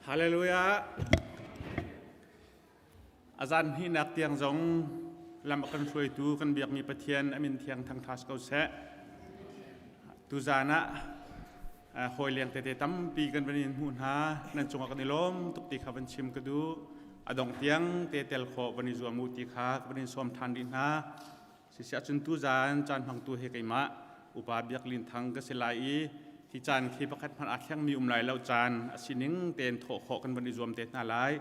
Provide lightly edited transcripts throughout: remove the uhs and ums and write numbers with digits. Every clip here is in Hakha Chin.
Hallelujah. A zan hnihnak tiang zong lam a kan hruaitu kan biakmi Pathian a min thiang thangṭha si ko seh. Tuzan ah hawi leng tete tampi kan van in hmuh hna. Nan cungah kan i lawm tuk ti kha van chim ka duh. A dong tiang te tel khawh van i zuam u ti kha ka van in sawm ṭhan rih hna. Sisi ahcun tuzan caan hmangtu he keimah upa Biak Lin Thang ka si lai i hi caan khi pakhat hmanh aa thlengmi um lai lo caan a sining tein thawh khawh kan van i zuam te hna lai.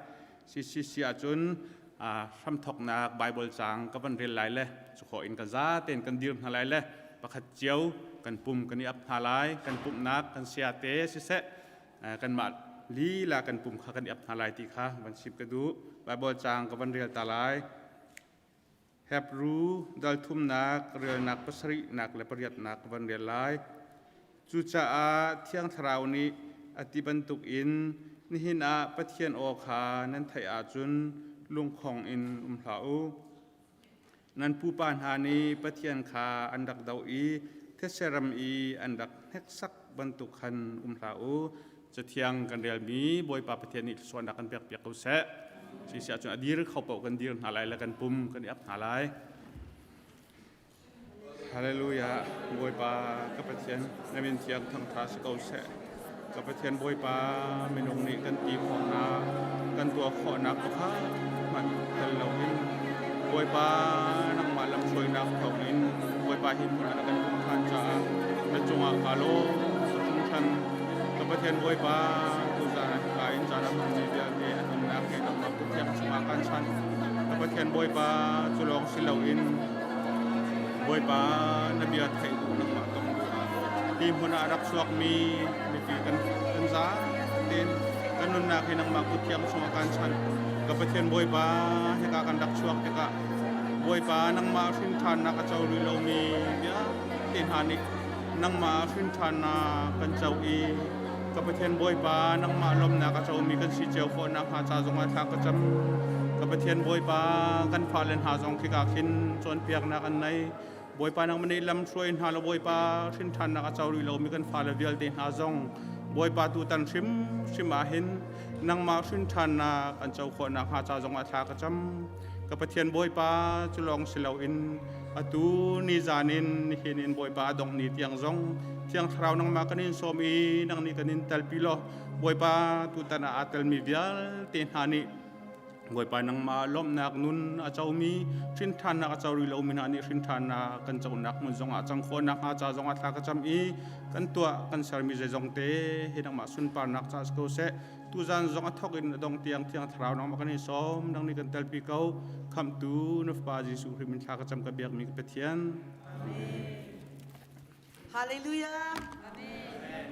CCC ahcun hramthawknak Bible caang ka van rel lai le cukhawh in kan za tein kan dir hna lai le pakhat cio kan pum kan i ap hna lai kan pumhnak kan sia te siseh kanmah lila kan pum kha kan i ap hna lai ti kha van sip ka duh. Bible caang ka van rel ta lai. Hebru dal thumnak relnak pasarihnak le pariatnak ka van rel lai. Cucaah Thiang Thlarau nih a ti bantukin nihin ah Pathian aw kha nan theih ahcun lungkhong in um hlah u. Nan pupa hna nih Pathian kha an rak doh i thetse ram i an rak hneksak bantuk khan um hlah u. Cathiang kan relmi Bawipa Pathian nih thluachuahnak kan pekpiak ko seh. Sisi ahcun a dir kho paoh kan dir hna lai le kan pum kan i ap hna lai. Hallelujah. Bawipa ka Pathian na min thiang thangtha si ko seh. Ka Pathian Bawipa minung nih kan ti khawhnak kan tuah khawhnak pakhat hmanh tel loin Bawipa nangmah lamhruainak thawngin Bawipa hi hmun ah na kan pumh ṭhan caah na cungah kaa lawm hringhran. Ka Pathian Bawipa, tuzaan ah hika in caan a hmangmi vialte an nunnak he nangmah kut thiang chungah kaan chanh. Ka Pathian Bawipa, cu lawng si loin Bawipa na bia theih duh nangmah tong duh ah hi hmun ah a rak chuakmi mipi kan kan za tein kan nunnak hi nangmah kut thiang chungah kaan chanh. Ka Pathian Bawipa, hika kan rak chuak tikah Bawipa nangmah hrinṭhannak a co rih lomi vialte hna nih nangmah hrinṭhannak kan co i ka Pathian Bawipa nangmah lawmnak a comi kan si cio khawh nakhnga ca zongah thla ka cam. Ka Pathian Bawipa kan fale hna zong khika khin cawnpiaknak an nei. Bawipa nangmah nih lam hruai hna law Bawipa hrinṭhannak a co rih lomi kan fale vialte hna zong Bawipa tutan hrimhrim ah hin nangmah hrinṭhannak an co khawh nakhnga ca zongah thla ka cam. Ka Pathian Bawipa cu lawng si loin atu nizan in nihin in Bawipa a dongh ni tiang zong Thiang Thlarau nangmah kan in sawm i nang nih kan in telpi law Bawipa tutan ah aa telmi vialte hna nih Bawipa nangmah lawmhnak nun a comi hrinṭhannak a co rih lomi hna nih hrinṭhannak kan conak hmun zongah cang khawh nakhnga ca zongah thla ka cam i kan tuah kan sermi zeizong te hi nangmah sunparnak ca si ko seh. Tuzan zong a thok in a dong tiang Thiang Thlarau nangmah kan in sawm nang nih kan telpi ko khamhtu na Fapa Jesuh Khrih min thla ka cam ka biakmi ka Pathian. Amen. Hallelujah. Amen.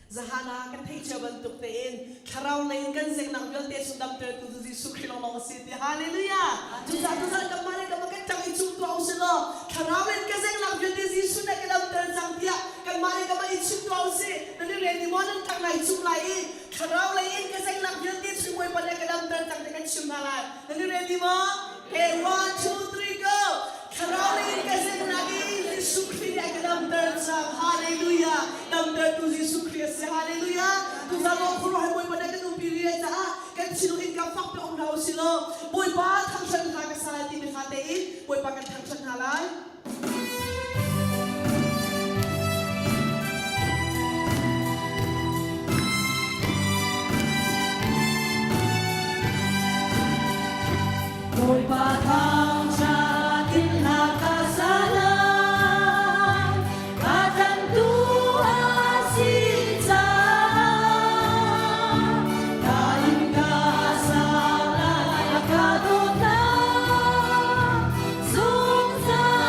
Zahana kan theih cio bantuk tein thlarau lei in kan zengnak vialte sung damtertu cu Jesuh Khrih lawnglawng a si ti hallelujah cucaah tuzan kanmah le kanmah kan ṭang i cum tuah u sih law thlarau lei in ka zengnak vialte Jesuh nih ka damter cang tiah kanmah le kanmah i chim tuah u sih nan i rel ni maw nan ṭang lai cum lai i thlarau lei in ka zengnak vialte chung Bawipa nih ka damter cang ti kan chim hna lai nan i rel ni maw okay one two three go Thlarau lei in ka zengnak i Jesuh Khrih nih a ka damter cang. Hallelujah. Damtertu Jesuh Khrih a si. Hallelujah. Tuzan lawng khuaruah hi Bawipa nih kan umpi rih lai caah kan thinlung in ka fak pe um hlah u sih law Bawipa thangṭhat hna ka sa lai timi hla tein Bawipa kan thangṭhat hna lai. Bawipa thangṭhat in hla ka sa lai, ka tlanhtu a si caah. Ka inn ka sa lai, a ka dawtnak zungzal.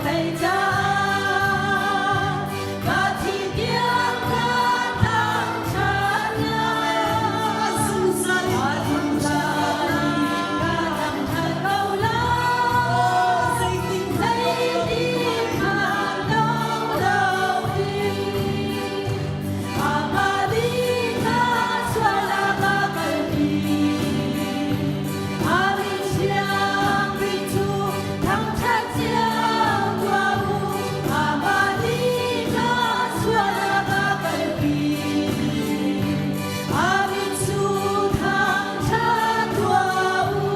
tei caah ka thi tiang ka thangṭhat lai. A zungzal in A zungzal in ka thangṭhat ko lai. Zeitik Zeitik hmanh dong loin amah nih ka sual a ka kalpi. A min thiang bik cu thangṭhat cio tuah u. Amah nih ka sual a ka kalpi. A min cu thangṭhat tuah u.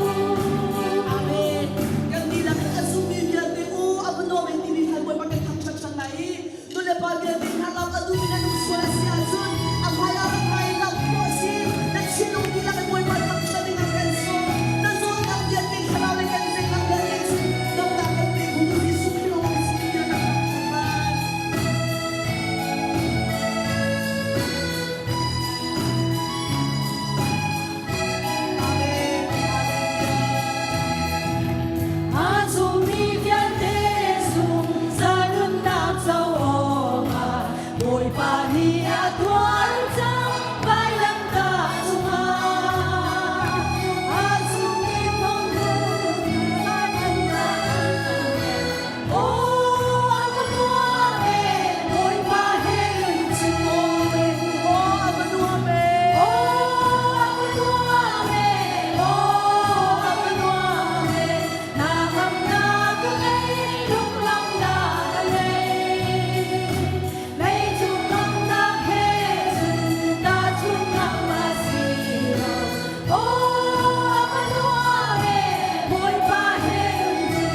Amen. Kan dihlak in a zummi vialte u a va nuam in timi khan Bawipa kan thangṭhat ṭhan lai i nulepa vialte hna lam a duhmi nan um sual a si ahcun a hmaiah rak ra in lamh khawh a si. Na thinlung dihlak in Bawipa thangṭhat ding ah kan sawm. Na zawtnak vialte thlarau le kan zeihmanh vialte cu damnak kan pe kho tu Jesuh Khrih lawng si tiah kan thangṭhat lai. Amen. Hallelujah. A zummi vialte zungzal nunnak co awkah Bawipa nih a tuar cang vailamtah cungah. A zummi phung a Aw, a va nuam e, Bawipa he nun cu. Aw, a va nuam e. Aw, a va nuam e, aw, a va nuam e, na ngamnak ka ngei, lunglawmhnak ka ngei. Leicung ngamnak he cun tahchunh ngam a si lo. Aw, a va nuam e, Bawipa he nun cu.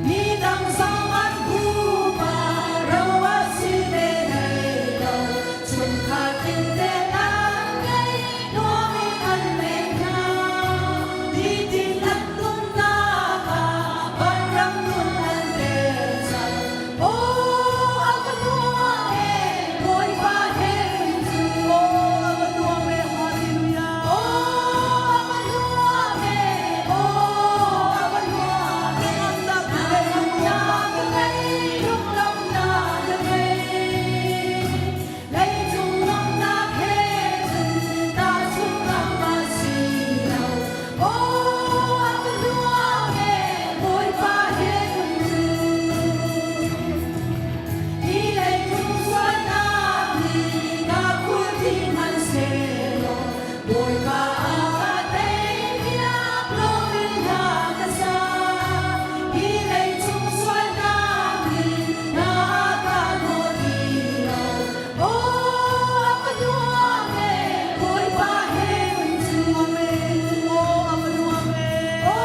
Midang zong an pupa ro a si ve hlei lo. Chungkhar tling an ngei, nuam in an leng hna. Nitin an nunnak ah vanram nun an tel cang. Aw, a va nuam e, Bawipa he nun cu. Aw, a va nuam e. Hallelujah. Aw, a va nuam e, aw, a va nuam e. Ngamnak ka ngei, Ngamnak ka ngei, lunglawmhnak ka ngei. Leicung nuamhnak he cun tahchunh ngam a si lo. Aw, a va nuam e, Bawipa he nun cu. Hi leicung sualnak nih ka khul ti hmanhsehlaw, Bawipa a ka teipiak lawm in hla ka sa. Hi leicung sualnak nih na ka hnawh ti lo. Aw, a va nuam e, Bawipa he nun cu. Amen. Aw, a va nuam e. Aw,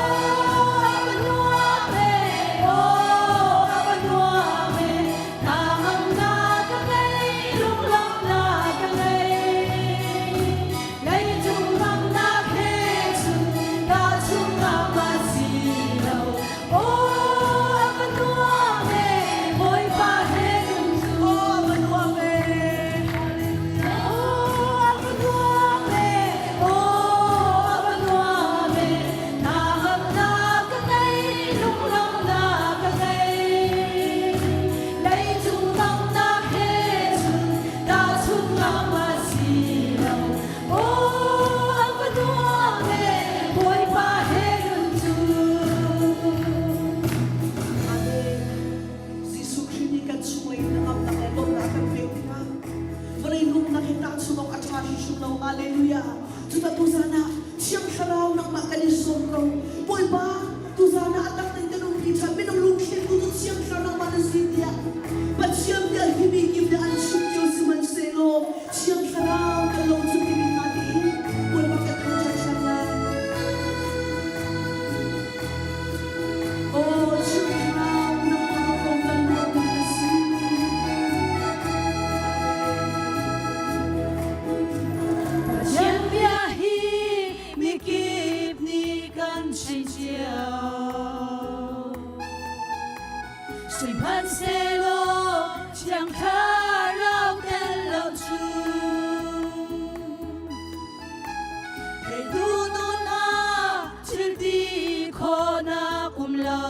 a va nuam e, aw, a va nuam e, na ngamnak ka ngei, lunglawmhnak ka ngei. Leicung nuamhnak he cun tahchunh ngam a si lo. Aw, a va nuam e, Bawipa he nun cu. Aw, a va nuam e. Hallelujah. Aw, a va nuam e, aw, a va nuam e, na ngamnak ka ngei, lunglawmhnak ka ngei. Leicung nuamhnak he cun tahchunh ngam a si lo. Aw, a va nuam e, Bawipa he nun cu. Amen. Jesuh Khrih nih kan chung in ngamnak le lawmhnak kan pek tikah vawlei lungnak hi tahchunh awk a ṭha hrimhrim lo. Hallelujah. Cuta tuzan ah Thiang Thlarau nangmah kan i sawm ko. Bawipa, tuzan ah a tak tein kan umpi ṭhan minung lungthlen tu cu Thiang Thlarau nangmah na si tiah Pathian bia hi mi kip nih an chim cio sihmanhsehlaw Thiang Thlarau kan lo cu timi hna tiin Bawipa kan thangṭhat ṭhan lai. Aw Thiang Thlarau nangmah kong kan ruahmi na si. Pathian bia hi mikip nih kan chim cio. Sihmanhsehlaw Thiang Thlarau tel lo cu theitu nun ah thil ti khawhnak um lo.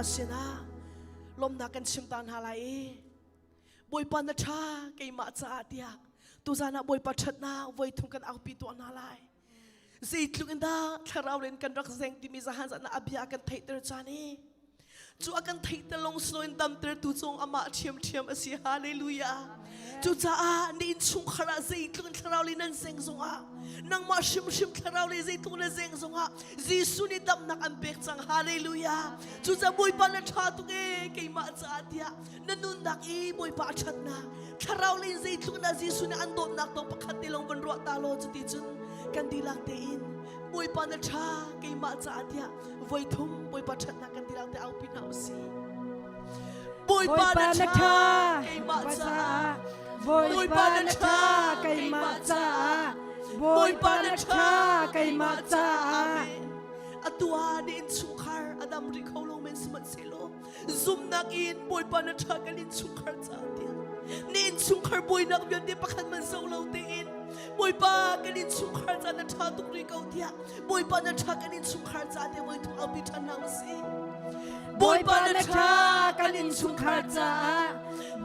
Bawipa sinah lawmnak kan chim ta hna lai i Bawipa na ṭha keimah caah tiah tuzan ah Bawipa ṭhatnak voi thum kan aupi tuah hna lai. Zeitluk in dah thlarau in kan rak zeng timi zahan zan ah a bia kan theihter caan i cu a kan theihter lawng siloin damtertu cung amah ṭhiamṭhiam a si. Hallelujah. Cucaah na innchungkhar ah zeitluk in thlarau le nan zeng zongah nangmah hrimhrim thlarau le zeitluk na zeng zongah Jesuh nih damnak an pek cang. Hallelujah. Cucaah Bawipa na ṭha tuk ee keimah caah tiah na nunnak i Bawipa a ṭhatnak thlarau le zeitluk na Jesuh nih an dawtnak tong pakhat te lawng van ruah ta law cuti cun kan dihlak tein Bawipa na ṭha keimah caah tiah voi thum Bawipa ṭhatnak kan dihlak te aupi hna usih. Bawipa na ṭha keimah caah Bawipa na ṭha keimah caah Bawipa na ṭha keimah caah Atu ah na innchungkhar a dam rih kho lo men sihmanhsehlaw zumnak in Bawipa na ṭha kan innchungkhar caah tiah na innchungkhar buainak vialte pakhat man zo lo tein Bawipa kan innchungkhar caah na ṭha tuk rih ko tiah Bawipa na ṭha kan innchungkhar caah tiah voi thum aupi ṭhan hna usih. Bawipa na ṭha kan innchungkhar caah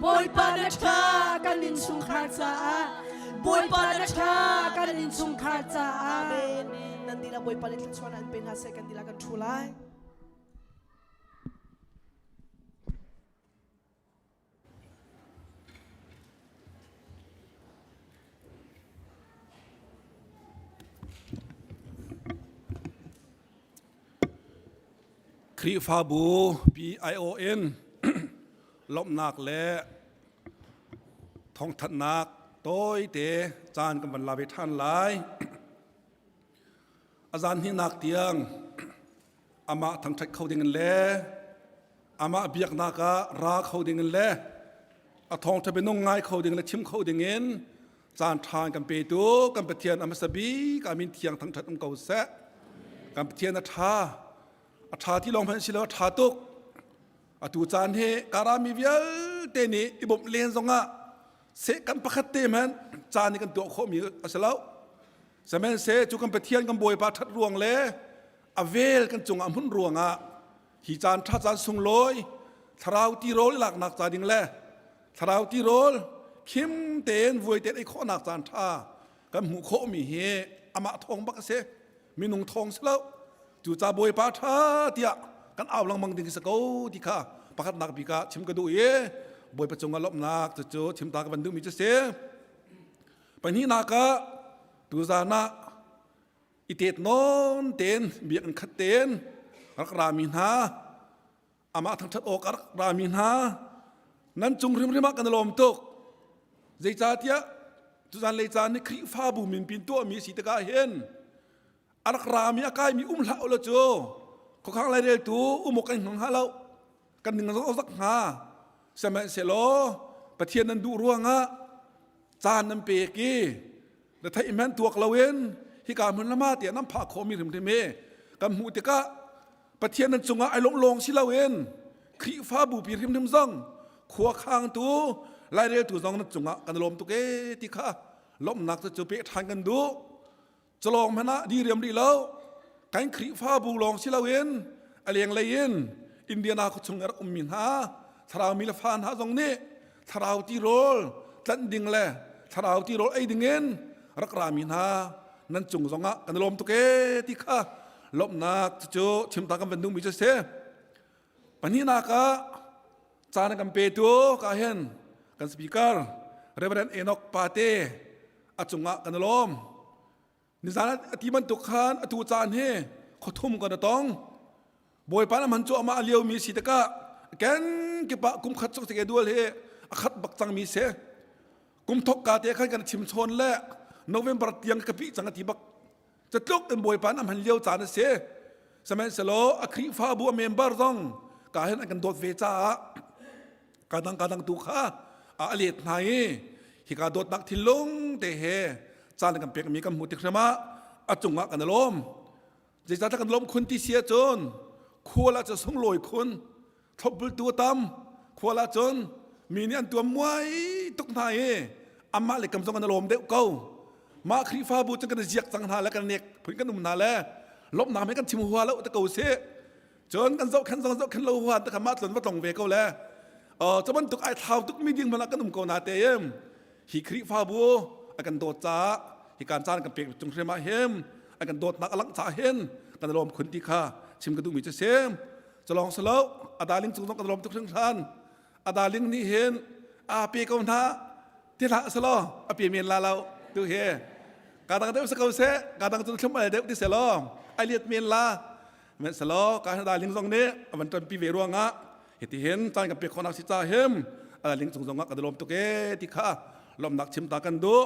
Bawipa na ṭha kan innchungkhar caah Bawipa na ṭha kan innchungkhar caah Amen. Nan dihlak Bawipa nih thluachuahnak in pe hna seh kan dihlak kan ṭhu lai. Khrihfabu PIO in lawmhnak le thawngthanhnak tawite caan kan van la ve ṭhan lai. A zan hnihnak tiang amah thangṭhat kho ding in le amah biaknak ah ra kho ding in le a thawngṭha bianung ngai kho ding le chim kho ding in caan ṭha kan petu kan Pathian a hmasa bik a min thiang thangṭhat um ko seh. Kan Pathian a ṭha. A ṭha ti lawng hmanh si lo a ṭha tuk. Atu caan hi karami vialte nih i bawmh len zongah seh kan pakhat te hmanh caan nih kan tuah khawhmi a si lo. Sihmanhsehlaw cu kan Pathian kan Bawipa ṭhat ruang le a vel kan cungah hmun ruangah hi caan ṭha caan sunglawi thlarau tirawl i laknak ca ding le thlarau tirawl khim tein vuai tein ei khawhnak caan ṭha kan hmuh khawhmi hi amah thawng bak a si minung thawng si lo cu ca Bawipa ṭha tiah kan au lengmang ding si ko ti kha pakhatnak bik ah chim ka duh i Bawipa cungah lawmhnak cucu chim ta ka van duhmi cu si Pahnihnak ah tuzaan ah i tet nawn tein biakinn khat tein rak rami hna amah thangṭhat awk a rak rami hna nan cung hrimhrim ah kan i lawm tuk. Zeicahtiah tuzaan lei caan nih Khrihfabu minpin tuahmi a si tikah hin a rak rami a kaimi um hlah ulaw cu khuakhang laireltu um awk kan hmang hnga lo kan ning zong zak hnga sihmanhsehlaw Pathian nan duh ruangah caan nan pek i na theih hmanh tuak loin hika hmun lama tiah nan phah khawhmi hrimhrim hi kan hmuh tikah Pathian nan cungah ai lawng lawng si loin Khrihfabu pi hrimhrim zong khua khangtu laireltu zong nan cungah kan lawm tuk ee ti kha lawmhnak cu pe ṭhan kan duh Calawng hmanh ah diriam rih lo. Kan Khrihfabu lawng si loin a lenglei in Indiana khuachung i rak ummi hna thlarau mi le fa hna zong nih thlarau tirawl tlanh ding le thlarau tirawl ei ding in rak rami hna nan cung zongah kan i lawm tuk ee ti kha lawmhnak cucu chimta kan van duhmi cu a si. Pahnihnak ah caan a kan petu ka hin kan speaker Reverend Enoch Pate a cungah kan i lawm. Nizan a ti bantuk khan atu caan hi khuathum kan tong. Bawipa na man cu amah a liomi si tikah ken kipah kum khat chung schedule hi a khat bak cangmi si. Kum thok ka te khan kan chim chawn le November tiang ka pih cang a ti bak. Catluk in Bawipa na hman lio caan a si. Sihmanhsehlaw a Khrihfabu a member zong ka hin an kan dawt ve caah kadang kadang tu kha a let hna i hika dawtnak thinlung te he caan kan pekmi kan hmuh tik hrim ah a cungah kan i lawm. Zeicahtiah kan lawm khun ti si ahcun khual ah cun sunglawi khun thlopbultu a tam khual ah cun mi nih an tuam muai tuk hna i amah le kam zong an i lawm deuh ko. Mah Khrihfabu cu kan i ziak cang hna le kan nek phun kan um hna le lawmhnak he kan chim hua lo te ko sih. Cun kan zohkhen zong zohkhen lo huan te kha mah tlon va tlong ve ko le cu bantuk ai thlau tuk mi ding hmanh ah kan um ko na te im hi Khrihfabu a kan dawt caah hi kan caan kan pek cung hrim ah hin a kan dawtnak a langh caah hin kan lawm khun ti kha chim ka duhmi cu si. Culong silo a darling cung zong kan lawm tuk hringhran. A darling nih hin a pe ko hna ti hlah selaw a pe men la lo tu hi ka dang deuh se ko seh, ka dang cun thlum al deuh ti selaw ai liat men la men selaw ka darling zong nih a van ṭanpi ve ruangah hiti hin caan kan pek khawhnak si ca him a darling cung zong ah kan lawm tuk e ti kha lawmnak chim ta kan duh.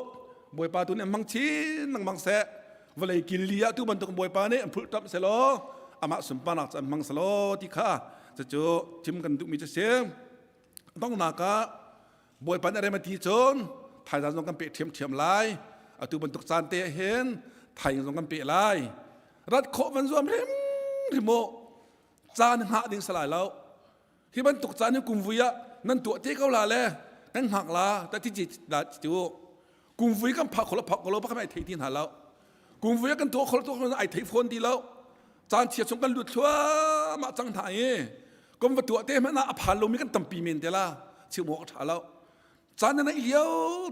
Bawipa tu nih hmang chin lengmang seh, vawlei killi ah tu bantuk Bawipa nih an phulh ṭamh selaw amah sunparnak cu an hmang selaw ti kha cucu chim kan duhmi cu si. Donghnak ah Bawipa nih rem a ti cun thaizang zong kan peh ṭhiamṭhiam lai. Atu bantuk caan te ah hin thaing zong kan peh lai. Rat khawh van zuam hrimhrim u. Caan hngah ding si lai lo. Hi bantuk caan hi kum vui ah nan tuah te ko la le kan hngak la ta ti da ti u. Kum vui kan phak kholo phak kholo bak ai thei ti hna lo. Kum vui kan tuah kholo tuah kholo ai thei fawn ti lo. Caan chia chung kan lut thluahmah cang hna i kom va tuah te hmanh ah a phan lomi kan tampi men te la chim awk a ṭha lo. Caan na neih lio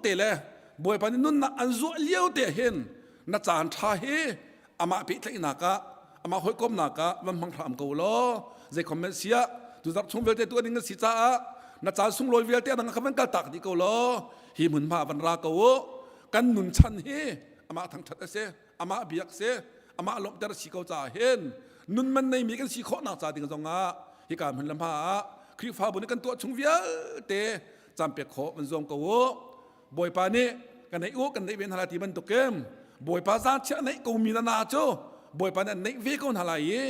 te le Bawipa nih nunnak an zuah lio te hin na caan ṭha hi amah pehtlaihnak ah, amah hawikomnak ah van hmang hram ko law zei comment siah tu zarh chung vialte tuah ding na si caah na caan sunglawi vialte adang kha van kal tak dih ko law hi hmunhma van ra ko u. Kan nun chan hi amah thangṭhat a si, amah biak si, amah lawmhter si ko caah hin nun man neimi kan si khawhnak ca ding zongah hika hmun le hma ah Khrihfabu nih kan tuah chung vialte caan pek khawh van zuam ko u. Bawipa nih kan neih u, kan neih ve hna lai ti bantukin Bawipa zaangchiah neih ko mi na na cu Bawipa nih an neih ve ko hna lai i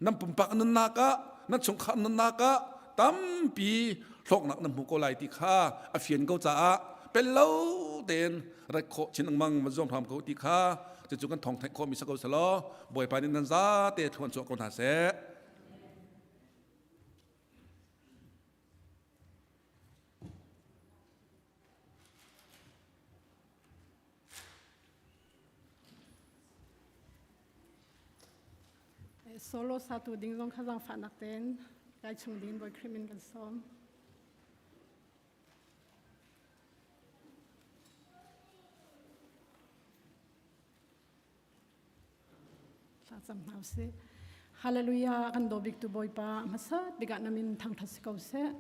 nan pumpak nunnak ah, nan chungkhar nunnak ah tampi hlawknak nan hmu ko lai ti kha a fian ko caah pel lo tein rat khawh chin lengmang van zuam hram ko ti kha cucu kan thawng theih khawhmi si ko selaw Bawipa nih nan zate thluan chuah ko hna seh. Solo satu ding zong kha zaangfahnak tein kai chung ding Bawi Khrih min kan sawm. Thlacam hna usih. Hallelujah, kan daw bik tu Bawipa hmasat bik ah na min thangthat si ko seh.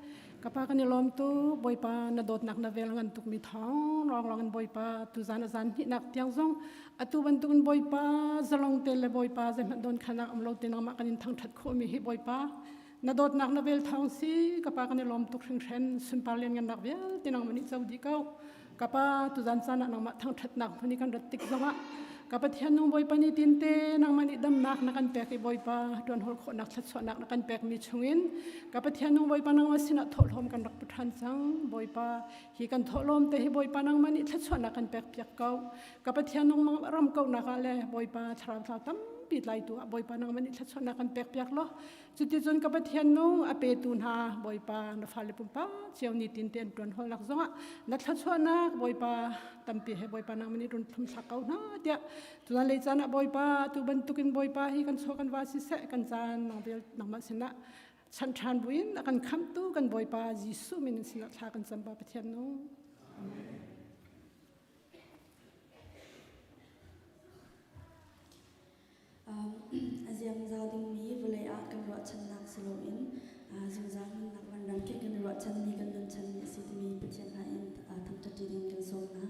Kapa kan i lawm tu Bawipa na dawtnak na vel ngan tuk mi thawng rong rong in Bawipa tu zan a zan hnihnak tiang zong atu bantuk in Bawipa zalong te le Bawipa zeihmanh don khanak um lo te nangmah kan in thangthat khawh mi hi Bawipa na dawtnak na vel thawng si. Kapa kan i lawm tuk hringhren, sunpar lian ngannak vialte nangmah nih co dih ko. Kapa, tuzan caan ah nangmah thangṭhatnak hmun i kan rat tik zongah ka Pathian nung Bawipa nih tinte nangmah nih damnak na kan pek i Bawipa ṭuanhawl khawhnak thluachuahnak na kan pekmi chungin ka Pathian nung Bawipa nangmah sinah thawhlawm kan rak pu ṭhan cang. Bawipa, hi kan thawhlawm te hi Bawipa nangmah nih thluachuahnak kan pek piak ko. Ka Pathian nung ram kauhnak ah le Bawipa thlarau tlau tampi tlaitu ah Bawipa nangmah nih thluachuahnak kan pek piak law cuticun ka Pathian nung a petu hna Bawipa na fale pumpak cio ni tin te an ṭuan hawlnak zongah na thluachuahnak Bawipa tampi he Bawipa nangmah nih run thlum thlak ko hna tiah tuan lei caan ah Bawipa tu bantukin Bawipa hi kan chaw kan va siseh kan caan nang vel nangmah sinah chan ṭhan buin a kan khamhtu kan Bawipa Jesuh min in sinah thla kan cam ba Pathian nung. Amen. A ziamzau dingmi vawlei ah kan ruahchannak si loin zungzal nunnak vanram khi kan i ruahchanmi kan nunchanmi a si timi Pathian hla in thangṭhat ding kan sawm hna.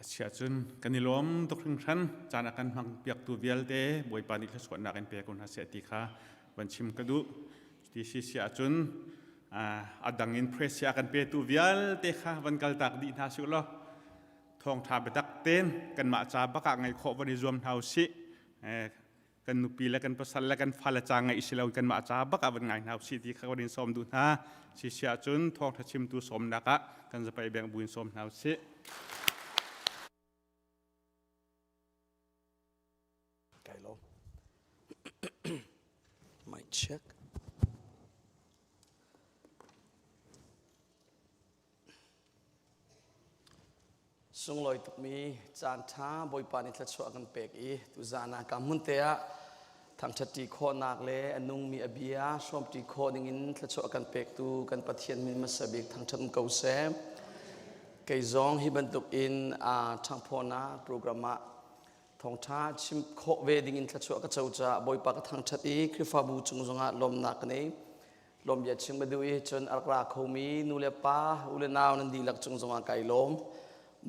Asiah cun kan i lawm tuk hringhran. Caan a kan hmang piaktu vialte Bawipa nih thluachuahnak in pe ko hna seh ti kha van chim ka duh. Cuti si si ahcun a dang in press a kan petu vialte kha van kaltak dih hna sih law thawngṭha biatak tein kanmah ca bak ah ngaih khawh van i zuam hna usih. Kan nupi le kan pasal le kan fale ca ngaih si lo kanmah ca bak ah van ngai hna usih ti kha kan in sawm duh hna. Si si ahcun thawngṭha chimtu sawmnak ah kan zapai beng buin sawm hna usih. Kai lo. Mic check. Sunglawi tukmi caan ṭha Bawipa nih thluachuah kan pek i tuzaan ah ka hmun te ah thangṭhatṭi khawhnak le a nungmi a bia hrawmṭi khawh dingin thluachuah kan pektu kan Pathian min hmasa bik thangṭhat um ko seh. Kei zong hi bantuk in ṭhangphawnak program ah thawngṭha chim khawh ve dingin thluachuah ka co caah Bawipa ka thangṭhat i Khrihfabu cung zongah lawmnak ka nei. Lawm bia chim ka duh i cun a rak ra khomi nu le pa u le nau nan dihlak cung zongah kai lawm.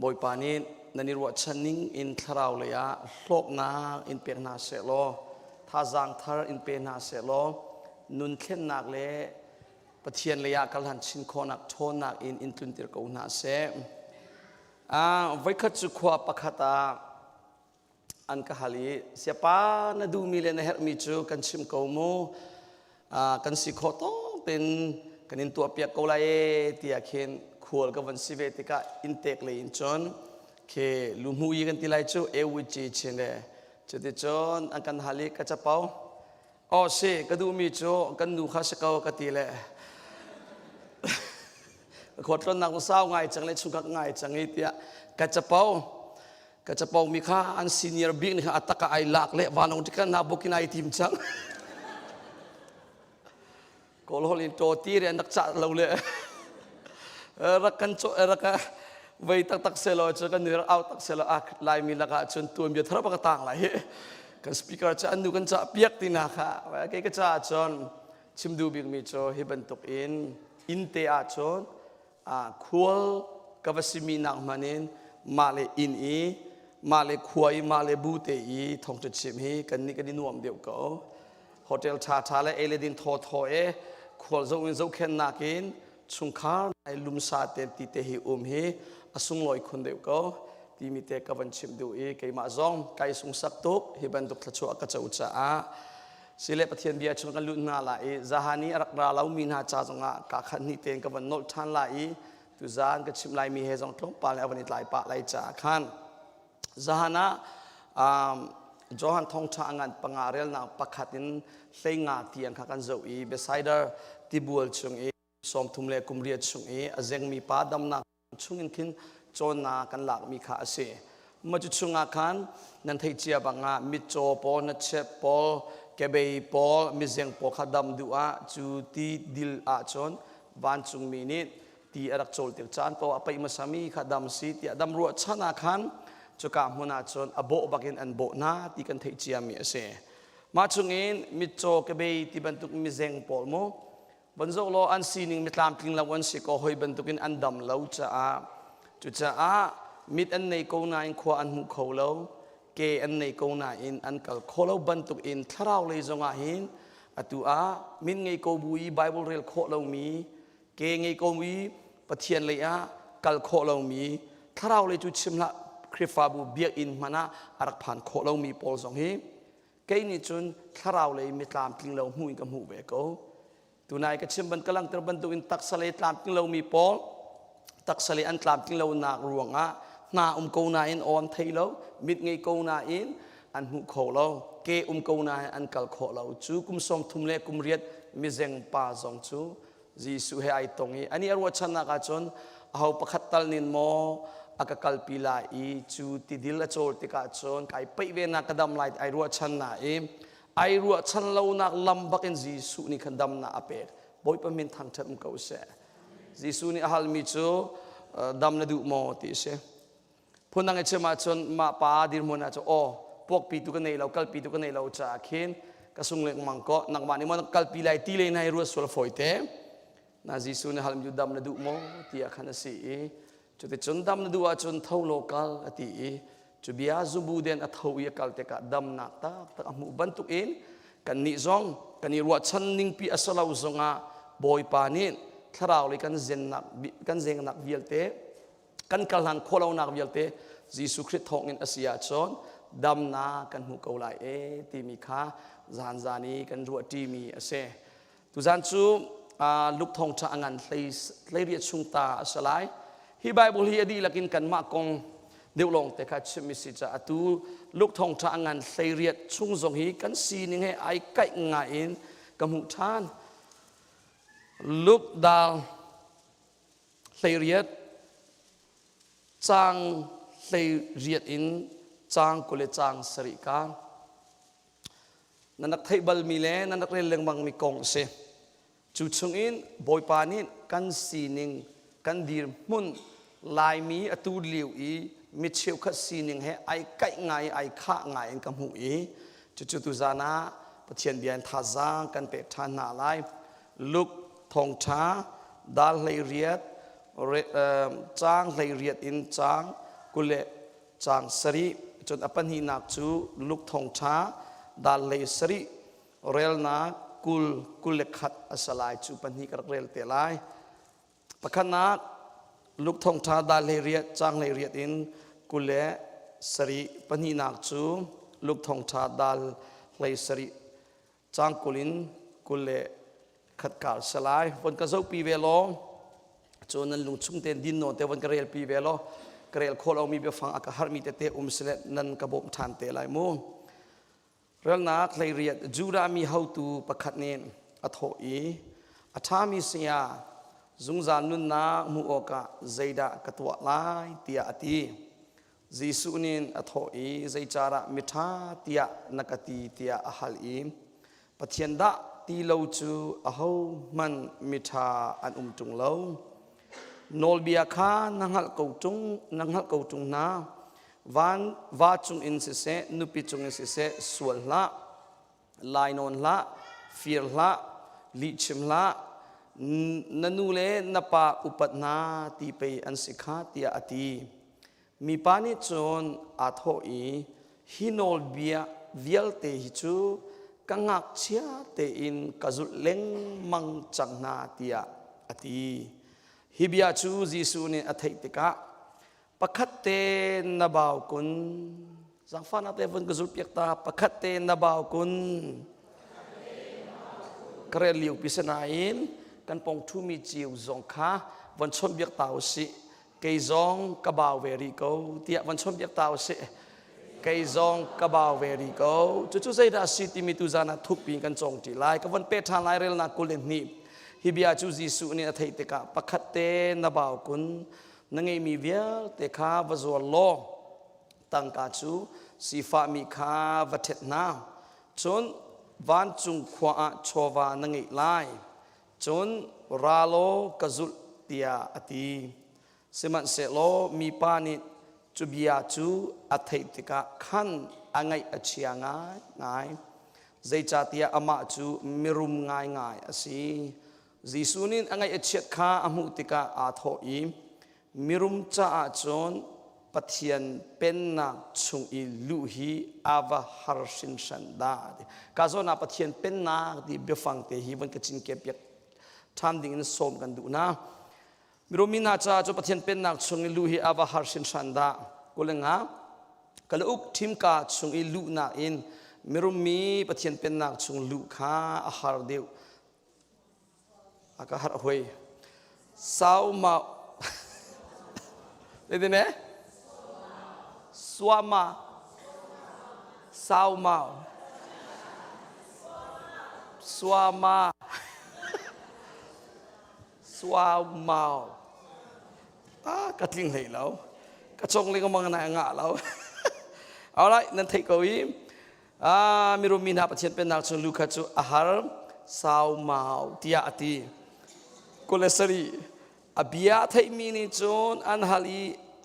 Bawipa nih nan i ruahchan ning in thlarau lei ah hlawknak in pek hna seh law thazaang thar in pe hna seh law nun thlennak le Pathian lei ah kalhan chin khawhnak ṭhawnnak in in tluntir ko hna seh. Voikhat cu khua pakhat ah an ka hal i siapa na duhmi le na herhmi cu kan chim ko mu kan si khawh tawk tein kan in tuahpiak ko lai e tiah khin khual ka van si ve tikah inntek lei in cun khi luhmu i kan ti lai cu ewi ci chin le cuticun an kan hal i ka capo Aw si, ka duhmi cu kan nu kha si ko ka ti le khualtlawnnak cu sau ngai cang le chungkhat ngai cang i tiah ka capo ka capo mi kha an senior bik nih a tak ah ai lak le vanlawng ticket na booking ai tim cang kawl hol in to ti re an rak cah lo le rak kan co rak vei taktak selaw cu kan nu rak au tak selaw a laimi lakah cun tuanbia thar bak tang lai hi kan speaker cu an nu kan cah piak ti na kha kei ka caah cun chim duh bik mi cu hi bantuk in inn te ah cun khual ka va simi nak hman in mah le inn i mah le khua i mah le bu te i thawngṭha chim hi kan nih kan i nuam deuh ko hotel ṭha ṭha le ei le din thaw thaw e khual zo in zohkhennak in chungkhar nai lumsa te ti te hi um hi a sunglawi khun deuh ko timi te ka van chim duh i keimah zong kai sungsak tuk hi bantuk thluachuah ka co caah sile Pathian bia chung kan lut hna la i zahani a rak ra lomi hna ca zongah ka khat hnih tein ka van nolh ṭhan la i tuzaan ka chim laimi he zong tlawmpal le a van i tlai pah lai caah khan zahan ah Johan thawngṭha ngan panga relnak pakhat in hleinga tiang kha kan zoh i Bethsaida tibual chung i 30 le kum riat chung i a zengmi pa damnak chungin khin cawnnak kan lakmi kha a si. Mah cu chungah khan nan theih cia bangah mitcaw pawl, hnachep pawl, kebei pawl, mizeng pawl kha dam duh ah cu ti dil ahcun vancungmi nih ti a rak cawl tik caan paoh a paih hmasami kha dam si tiah dam ruahchan ah khan cuka hmun ah cun a bawh bakin an bawh hna ti kan theih ciami a si. Mah chungin mitcaw kebei ti bantuk mizeng pawl mu Van zoh law an sining mitlamtling lo an si ko hoi bantukin an dam lo caah cucaah mit an nei ko nain khua an hmu kho lo ke an nei ko nain an kal kho lo bantukin thlarau lei zongah hin atu ah min ngei ko bu i Bible rel khawh lomi ke ngei ko i Pathian lei ah kal khawh lomi thlarau lei cu chim hlah Khrihfabu biakinn hmanh ah a rak phan khawh lomi pawl zong hi Kei nih cun thlarau lei mitlamtling lo hmuh in ka hmuh ve ko. Tunai ka chim ban ka langhter bantukin taksa lei tlamtling lomi pawl taksa lei an tlamtling lonak ruangah hna um ko nain aw an thei lo, mit ngei ko nain an hmu kho lo, ke um ko nain an kal khawh lo. Cu kum 30 le kum riat mizeng pa zong cu Jesuh he ai tong i ani a ruahchannak ahcun aho pakhat tal nin maw a ka kalpi lai i cu tidil a cawl tikah cun kai peih ve nak ka dam lai ai ruahchan na i ai ruahchan lonak lam bakin Jesuh nih khan damnak a pek Bawipa min thangṭhat um ko seh Jesuh nih a halmi cu dam na duh maw ti a si Phundang i chim ahcun mah pa dirhmun ah cun aw puakpi tu ka nei lo kalpi tu ka nei lo caah khin ka sung lengmang ko nangmah nih maw na kalpi lai ti le nai ruat sual fawi te na Jesuh nih halmi cu dam na duh maw tiah khan a si i. Cuticun dam na duh ahcun tho law kal a ti i cu bia zubu den a tho i a kal tikah damnak taktak a hmuh bantukin kannih zong kan i ruahchan ningpi a si lo zongah Bawipa nih thlarau lei kan zennak kan zengnak vialte kan kal hlan khawh lonak vialte Jesuh Khrih thawngin a si ahcun damnak kan hmu ko lai e timi kha zan zan i kan ruahṭimi a si. Tuzan cu Luke thawngṭha a ngan hleiriat chung ta a si lai. Hi Bible hi a dihlak in kanmah kong deuh lawng te kha chimmi si caah atu Luke thawngṭha a ngan hleiriat chung zong hi kan sining he ai kaih ngai in ka hmuh ṭhan. Luke dal hleiriat caang hleiriat in caang 20 le caang sarih ka Nan rak theih balmi le nan rak rel lengmangmi kong a si. Cu chungin Bawipa nih kan sining, kan dirhmun, Laimi atu lio i mi cheukhat sining he ai kaih ngai ai khah ngai in ka hmuh i cucu tuzan ah Pathian bia in thazaang kan pek ṭhan hna lai. Luke thawngṭha dal 18 caang 18 in caang 20 Caang sarih, cun a pahnihnak cu Luke thawngṭha dal hlei sarih relnak 20 21 a si lai cu pahnih ka rak rel te lai. Pakhatnak Luke thawngṭha dal 18 caang 18 in 27 pahnihnak cu Luke thawngṭha dal hlei sarih Caang 20 in 21 kar si lai. Von ka zohpi ve law, cu nan lung chung tein din nawn te von ka relpi ve law, ka rel khawh lomi biafang a ka harmi tete um sile nan ka bawmh ṭhan te lai mu. Relnak 18 Judah mi hotu pakhat nih a thawh i a ṭhami saya zungzal nunnak hmuh awkah zeidah ka tuah lai tiah a ti. Jesuh nih a thawh i zeicarah miṭha tiah na ka ti tiah a hal i Pathian dah ti lo cu ahohmanh miṭha an um ṭung lo. Nawlbia kha na hngalh ko ṭung, na hngalh ko ṭung hna. Van va cungin siseh, nupi cungin siseh sual hlah. Lainawn hlah, fir hlah, lihchim hlah, na nu le na pa upat hna ti pei an si kha tiah a ti. Mipa nih cun aa thawh i hi nawlbia vialte hi cu ka ngakchia tein ka zulh lengmang cang hna tiah a ti. Hi bia cu Jesuh nih a theih tikah pakhat te na bau kun zaangfahnak te vun ka zulh piak ta pakhat te na bau kun ka rel lio pi sinain kan pong ṭhumi ciu zong kha von chawnhbiak ta usih kei zong ka bau ve rih ko tiah von chawnhbiak ta usih kei zong ka bau ve rih ko cucu zeidah a si timi tu zan ah thukpi in kan cawng ṭi lai ka von pe ṭhan lai relnak 22 hi bia cu Jesuh nih a theih tikah pakhat te na bau kun Na ngeihmi vialte kha va zuar law tangka cu sifahmi kha va ṭhet hna. Cun vancung khua ah chawva na ngeih lai. Cun ra law ka zulh tiah a ti. Sihmanhsehlaw mipa nih cu bia cu a theih tikah khan a ngaih a chia ngaingai. Zeicahtiah amah cu mirum ngaingai a si. Jesuh nih a ngaih a chiat kha a hmuh tikah aa thawh i mirum caah cun Pathian pennak chung i luh hi a va har hrinhran dah. Ka zawn ah Pathian pennak ti biafang te hi von ka cinken piak ṭhan ding in sawm kan duh na. Mirum mi hna caah cu Pathian pennak chung i luh hi a va har hrinhran dah. Kulenga kalauk ṭhimka chung i luhnak in mirum mi Pathian pennak chung luh kha a har deuh A ka harh hoi. Sauma. Zeitin eh? Suama. Saumau. Suama. Suamau. Ah, ka tling hlei lo. Ka cong lengmang na ngah lo. Alright, nan theih ko i Ah, mirum mi hna Pathian pennak chung lu kha cu a har saumau tiah a ti. 27 a bia a theihmi nih cun an hal i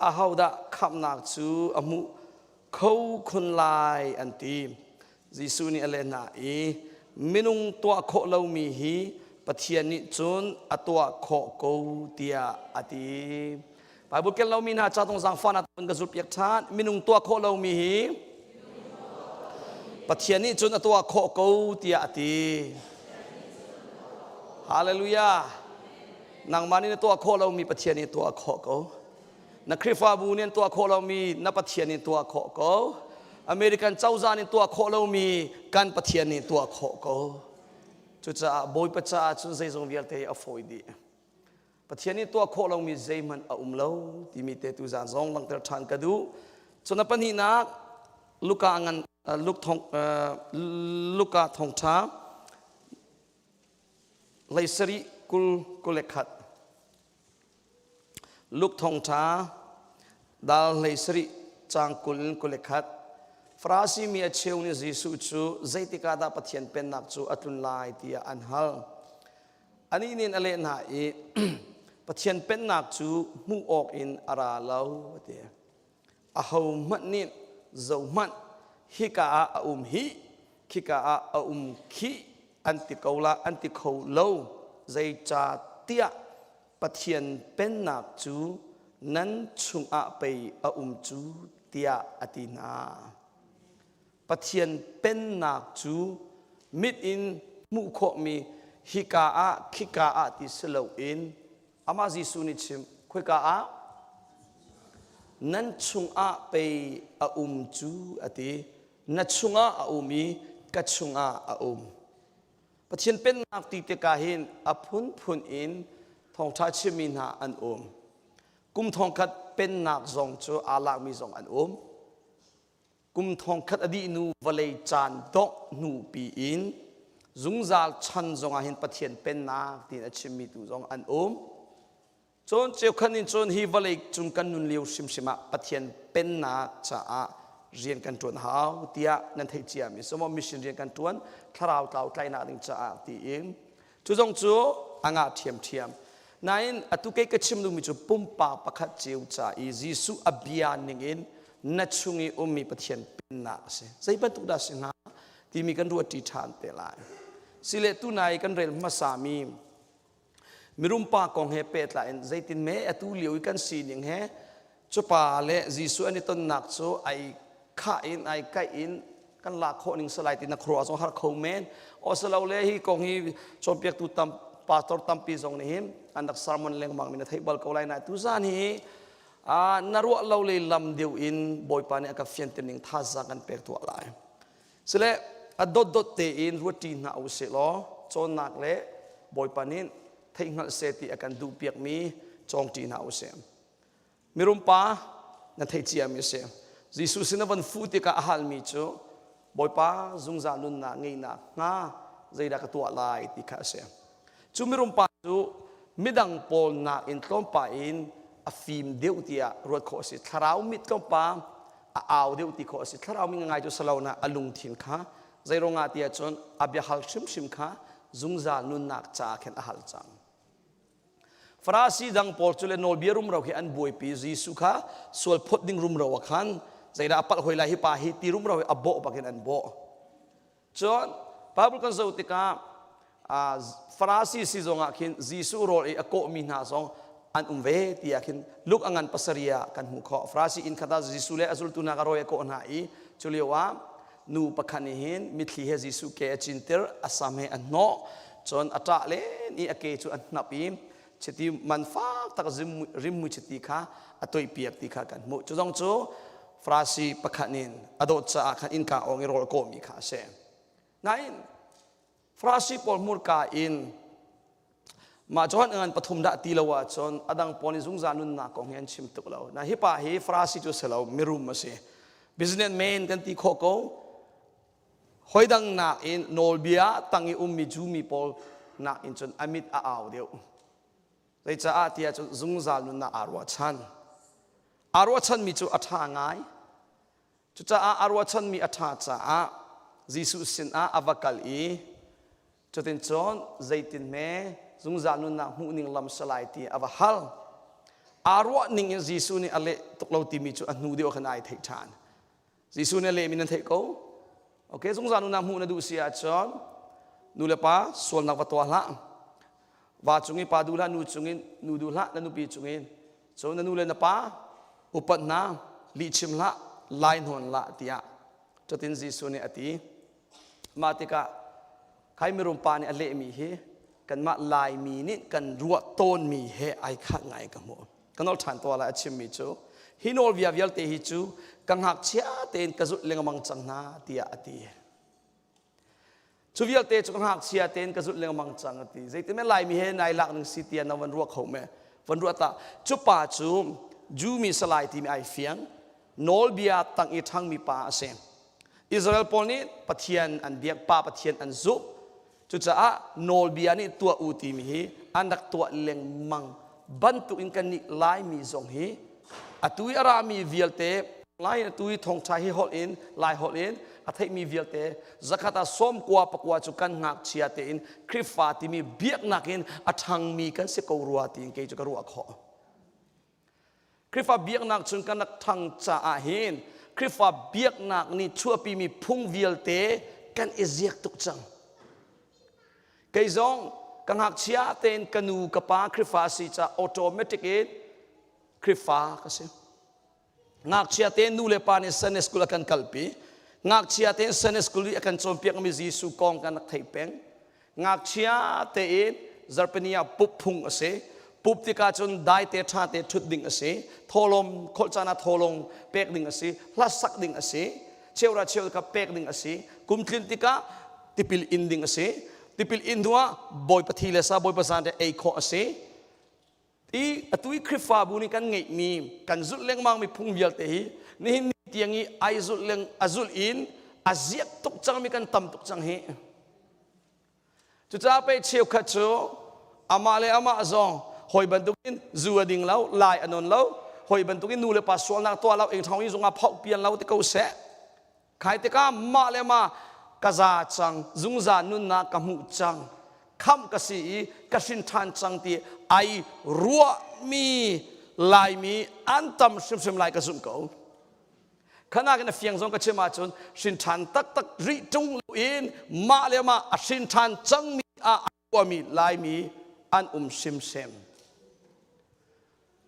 ahodah khamhnak cu a hmuh kho khun lai an ti. Jesuh nih a leh hna i minung tuah khawh lomi hi Pathian nih cun a tuah khawh ko tiah a ti. Bible ken lomi hna ca tong zaangfahnak vun ka zulhpiak ṭhan. Minung tuah khawh lomi hi Pathian nih cun a tuah khawh ko tiah a ti. Hallelujah. Nangmah nih na tuah khawh lomi Pathian nih tuah khawh ko. Na Khrihfabu nih an tuah khawh lomi na Pathian nih tuah khawh ko. American cozah nih tuah khawh lomi kan Pathian nih tuah khawh ko. Cucaah Bawipa caah cun zeizong vialte hi a fawi dih. Pathian nih tuah khawh lomi zeihmanh a um lo timi te tu zan zong langhter ṭhan ka duh. Cun a pahnihnak Luka ngan Luke thong Luka thongṭha leisarih kul 21 Luke thongṭha dal 17 caang 20 in 21 Farasi mi a cheu nih Jesuh cu zeitik ah dah Pathian pennak cu a tlun lai tiah an hal. Anih nih a leh hna i Pathian pennak cu hmuh awk in a ra lo a ti. Ahohmanh nih zohhmanh hika ah a um hih, khika ah a um khih an ti ko la an ti kho lo zeicahtiah Pathian pennak cu nan chungah pei a um cu tiah a ti hna. Pathian pennak cu mit in hmuh khawhmi hika ah khika ah ti si loin amah Jesuh nih chim khoika ah nan chungah pei a um cu a ti na chungah a um i ka chungah a um Pathian pennak ti tikah hin a phunphun in thawngṭha chimmi hna an um kum thongkhat pennak zong cu aa lakmi zong an um Kum thongkhat a dih hnu vawlei caan dongh hnu piin zungzal chan zongah hin Pathian pennak tiin a chimmi tu zong an um. Cun cheukhat nih cun hi vawlei cung kan nun lio hrimhrim ah Pathian pennak caah rian kan ṭuan hau tiah nan theih ciami si maw mission rian kan ṭuan thlarau tlau tlainak ding caah tiin Cu zong cu a ngah ṭhiamṭhiam. Nain atu kei ka chim duhmi cu pumpak pakhat cio ca i Jesuh a bia ningin na chung i ummi Pathian pennak a si. Zei bantuk dah si hnga timi kan ruat ṭi ṭhan te lai. Sile tunai kan rel hmasami mirumpa kong he pehtlai in zeitin me atu lio i kan sining he cupa le Jesuh an i tonnak cu ai khah in ai kaih in kan lak khawh ning salai ti na khuaruah zong har kho men o le hi kong hi cawnpiaktu tam pastor tampi zong nih hin an rak sermon lengmang mi na theih bal ko lai na tu zan hi na ruah lo le lam deuh in bawipa nih a ka fianter ning thazaang kan pek tuah lai sile a dot dot tein ruati hna u sih law cawnnak le bawipa nih theihhngalh se ti a kan duh piakmi cawngṭi hna u sih Mirum pa na theih ciami a si. Jesuh sin a van fuh tikah a halmi cu Bawipa zungzal nunnak ngeihnak hnga zeidah ka tuah lai ti kha a si. Cu mirum pa cu midang pawl nakin tlawmpa in a fim deuh tiah ruat khawh a si. Thlarau mit tlawmpa a au deuh ti khawh a si. Thlarau mi ngai cu salo na a lungthin kha zeiruangah tiah cun a biahal hrimhrim kha zungzal nunnak caah khin a hal cang. Farasi dang pawl cu le nawlbia rumro khi an buaipi Jesuh kha sual phawt ding rumro ah khan zeidah a palh hoi lai hi pa hi ti rumro hi a bawh bakin an bawh. Cun Bible kan zoh tikah Farasi si zong ah khin Jesuh rawl i a kawhmi hna zong an um ve tiah khin Luke a ngan pasarih ah kan hmuh khawh. Farasi inn khat ah Jesuh le a zultu hna ka rawi a kawh hna i cu lio ah nu pakhat nih hin mitthli he Jesuh ke a cintir a sam he a hnawh cun a ṭah len i a ke cu a hnap i chiti man fak tak rimmui chiti kha a toihpiak ti kha kan hmuh cu zong cu Farasi pakhat nih a dawt caah khan innka awng i rawl kawhmi kha a si nain Farasi pawl hmurka in mah Johan ngan pathum dah ti lo ahcun a dang pawl nih zungzal nunnak kong hi an chim tuk lo. Na hi pa hi Farasi cu si lo mirum a si. Businessman kan ti khawh ko. Hoi dang nakin nawlbia tang i ummi Jew mi pawl nakin cun a mit a au deuh. Zeicaah tiah cun zungzal nunnak aa ruahchan. Aa ruahchanmi cu a ṭha ngai. Cucaah a ruahchanmi a ṭha caah Jesuh sinah a va kal i cutin cun zeitin hme zungzal nunnak hmuh ning lam salai ti a va hal. Aa ruah ning in Jesuh nih a leh tuk lo timi cu a hnu deuh khan ai theih ṭhan. Jesuh nih a lehmi nan theih ko. Okay, zungzal nunnak hmuh na duh si ahcun nu le pa sualnak va tuah hlah. Va cung i pa duh hlah, nu cung in nu duh hlah, na nupi cung in. So na nu le na pa upat hna, lihchim hlah, lai hnawn hlah tiah cutin Jesuh nih a ti. Mah tikah khai mirum pa nih a lehmi hi kanmah Laimi nih kan ruah tawnmi he ai khat ngai ka hmuh. Ka nol ṭhan tuah lai a chimmi cu hi nawlbia vialte hi cu ka ngakchia tein ka zulh lengmang cang hna tiah a ti. Cu vialte cu ka ngakchia tein ka zulh lengmang cang a ti. Zeitin Laimi he nai lak ning si tiah na van ruah kho me. Van ruah ta. Cu pa cu Jew mi salai timi ai fiang. Nawlbia tang i ṭhangmi pa a si. Israel pawl nih Pathian an biak, pa Pathian an zumh. Cucaah nawlbia nih tuah u timi hi an rak tuah lengmang bantuk in kannih Laimi zong hi atu i a rami vialte Lai in atu i thawngṭha hi holh in Lai holh in a theihmi vialte zakhat ah sawm kua pakua cu kan ngakchia tein Khrihfa timi biaknak in a ṭhangmi kan si ko rua tiin kei cu ka ruah khawh. Khrihfa biaknak cun kan rak ṭhang caah hin Khrihfa biaknak nih chuahpimi phung vialte kan i ziak tuk cang. Kei zong ka ngakchia tein ka nu ka pa Khrihfa si caah automatic in Khrihfa ka si. Ngakchia tein nu le pa nih Sunday school a kan kalpi. Ngakchia tein Sunday school i a kan cawnpiakmi Jesuh kong kan rak theih peng. Ngakchia tein zarhpini ah pup phung a si. Pup tikah cun daite ṭha te ṭhut ding a si. Thawlawm kholh caan ah thawlawng pek ding a si. Hlasak ding a si. Cheura cheu kha pek ding a si. Kum tlin tikah tipil in ding a si. Tipil in hnuah Bawipa thi le sa Bawipa zan te ei khawh a si. I atu i Khrihfabu nih kan ngeihmi kan zulh lengmangmi phung vialte hi nihin ni tiang i ai zulh leng a zulh in a ziak tuk cangmi kan tam tuk cang hi. Cucaah pei cheukhat cu amah le amah zong hawi bantukin zu a ding lo, lai a non lo, hawi bantukin nu le pa sualnak tuah lo, eng thong in zungah phoh pian lo ti ko seh. Khai tikah mah le mah ka za cang, zungzal nunnak ka hmuh cang, khamh ka si i ka hrin ṭhan cang ti ai ruahmi Laimi an tam hrimhrim lai ka zumh ko. Khanakin a fiang zong ka chim ahcun hrin ṭhan taktak rih ṭung loin mah le mah a hrin ṭhan cangmi ah a ruahmi Laimi an um hrimhrim.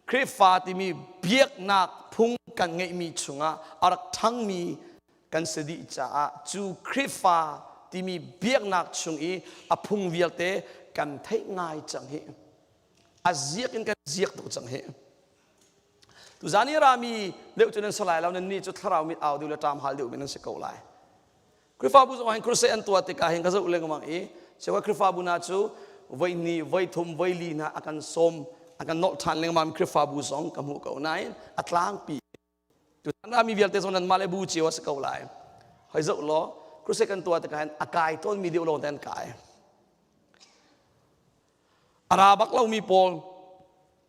Khrihfa timi biaknak phung kan ngeihmi chungah a rak ṭhangmi kan si dih caah cu Khrihfa timi biaknak chung i a phung vialte kan theih ngai cang hi. A ziak in kan ziak tuk cang hi. Tuzan i rami deuh cu nan si lai lo nan nih cu thlarau mit au deuh le ṭam hal deuh mi nan si ko lai. Khrihfabu zong hin crusade an tuah tikah hin ka zoh lengmang i cheukhat Khrihfabu hna cu voi hnih, voi thum, voi li hna a kan sawm, a kan nolh ṭhan lengmang Khrihfabu zong ka hmuh ko nain a tlangpi tutan ah mi vialte zong nanmah le bu cio a si ko lai. Hoi zoh law crusade kan tuah tikah hin a kai tawnmi deuh lawng te an kai. A ra bak lomi pawl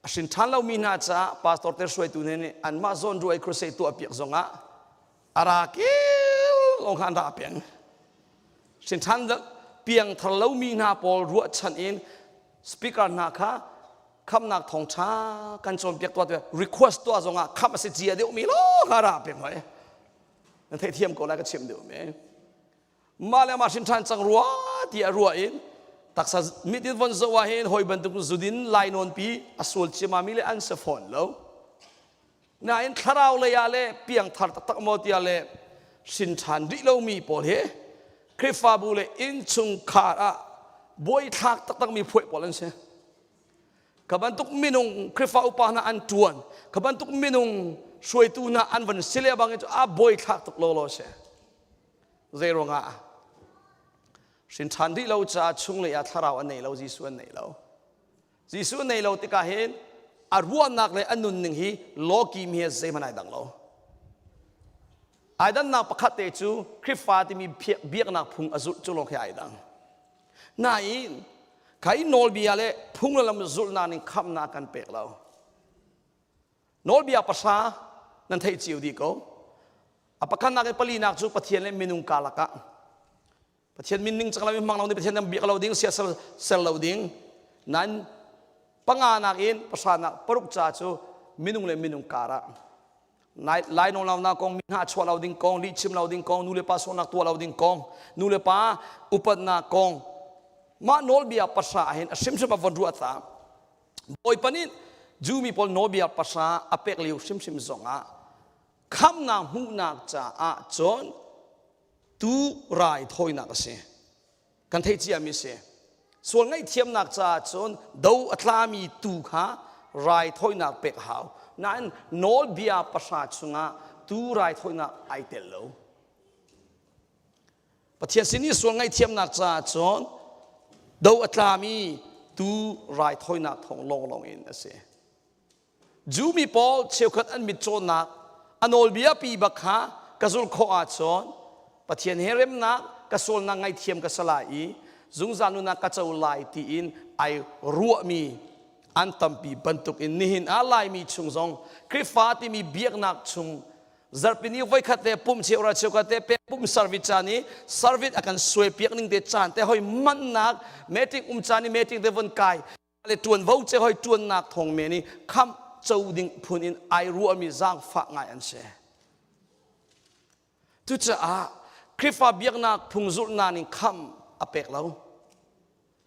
a hrin ṭhan lomi hna caah pastor te hruaitu hna nih anmah zawn ruai crusade tuah piak zongah a ra kil lawng kha an ra peng. Hrin ṭhan piang thar lomi hna pawl ruahchan in speaker hna kha khamnak thawngṭha kan cawnpiak tuah request tuah zongah khamh a si cia deuhmi lawng kha ra peng hoi. Nan theihthiam ko lai ka chim deuhmi. Mah le mah hrin ṭhan cang rua ti a ruah in taksa mit in von zoh ah hin hawi bantuk zudin lainawn pi a sual ciamami le an si fawn lo. Nain thlarau lei ah le piangthar taktak maw tiah le hrin ṭhan rih lomi pawl hi Khrihfabu le innchungkhar ah buaithlak taktakmi phuai pawl an si. Kha bantuk minung Khrihfa upa hna an ṭuan, kha bantuk minung hruaitu hna an van si le bangin cu a buaithlak tuk lawlaw si. Zeiruangah? Hrin ṭhan rih lo caah chunglei ah thlarau an nei lo, Jesuh an nei lo. Jesuh an nei lo tikah hin a ruahnak le a nunning hi lawki mi he zeihmanh ai dang lo. Ai dannak pakhat te cu Khrihfa timi biaknak phung a zulh cu lawng khi ai dang. Nain, khai nawlbia le phung le lam zulhnak ning khamnak kan pek lo. Nawlbia pahra nan theih cio dih ko. A pakhatnak in palinak cu Pathian le minung karlak ah Pathian min ning cang lo hmang lo ding Pathian dang biak lo ding siasal ser lo ding nain panganak in pahranak paruk ca cu minung le minung kar ah lai nawl lo kong mi hna chuah lo ding kong lih chim lo ding kong nu le pa sualnak tuah lo ding kong nu le pa upatnak kong mah nawlbia pahra ah hin a hrimhrim a von ruah ta Bawipa nih. Jew mi pawl nawlbia pahra a pek lio hrimhrim zongah khamnak hmuhnak caah cun tu raithawinak a si. Kan theih ciami a si. Sual ngaihthiamnak caah cun do a tlami tu kha raithawinak pek a hau. Nain nawlbia pahra chungah tu raithawinak ai tel lo. Pathian sin i sual ngaihthiamnak caah cun do a tlami tu raithawinak thawng lawnglawng in a si. Jew mi pawl cheukhat an mitcawnak a nawlbia pi bak kha ka zulh khawh ahcun Pathian he remnak ka sualnak ngaihthiam ka si lai i zungzal nunnak ka co lai tiin ai ruahmi an tampi bantuk in nihin ah Laimi chung zong Khrihfa timi biaknak chung zarhpini voikhat te pum cheura cheukhat te pe pum service caan i service a kan suai piak ning te caan te hoi mannak meeting um caan i meeting te von kai le ṭuanvo ce hoi ṭuannak thawng men i khamh co ding phun in ai ruahmi zaangfah ngai an si. Cucaah Khrihfa biaknak phung zulhnak ning khamh a pek lo.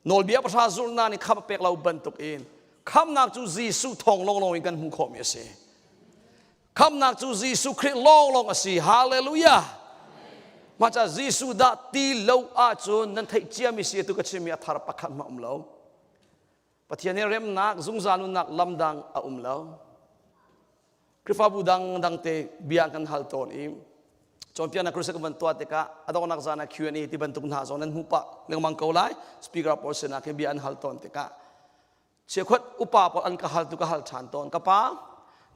Nawlbia pahra zulhnak nih khamh a pek lo bantuk in khamhnak cu Jesuh thawng lawnglawng in kan hmuh khawhmi a si. Khamhnak cu Jesuh Khrih lawnglawng a si. Hallelujah! Mah ca Jesuh dah ti lo ahcun nan theih ciami si atu ka chimmi a thar pakhat hmanh um lo. Pathian he remnak zungzal nunnak lam dang a um lo. Khrihfabu dangdang te bia kan hal tawn i cawnpiaknak crusade kan van tuah tikah a donghnak zan ah Q&A ti bantuk hna zong nan hmuh pah lengmang ko lai. Speaker pawl sinah khin bia an hal tawn tikah chiakhuat upa pawl an ka hal tu ka hal ṭhan tawn. Ka pa,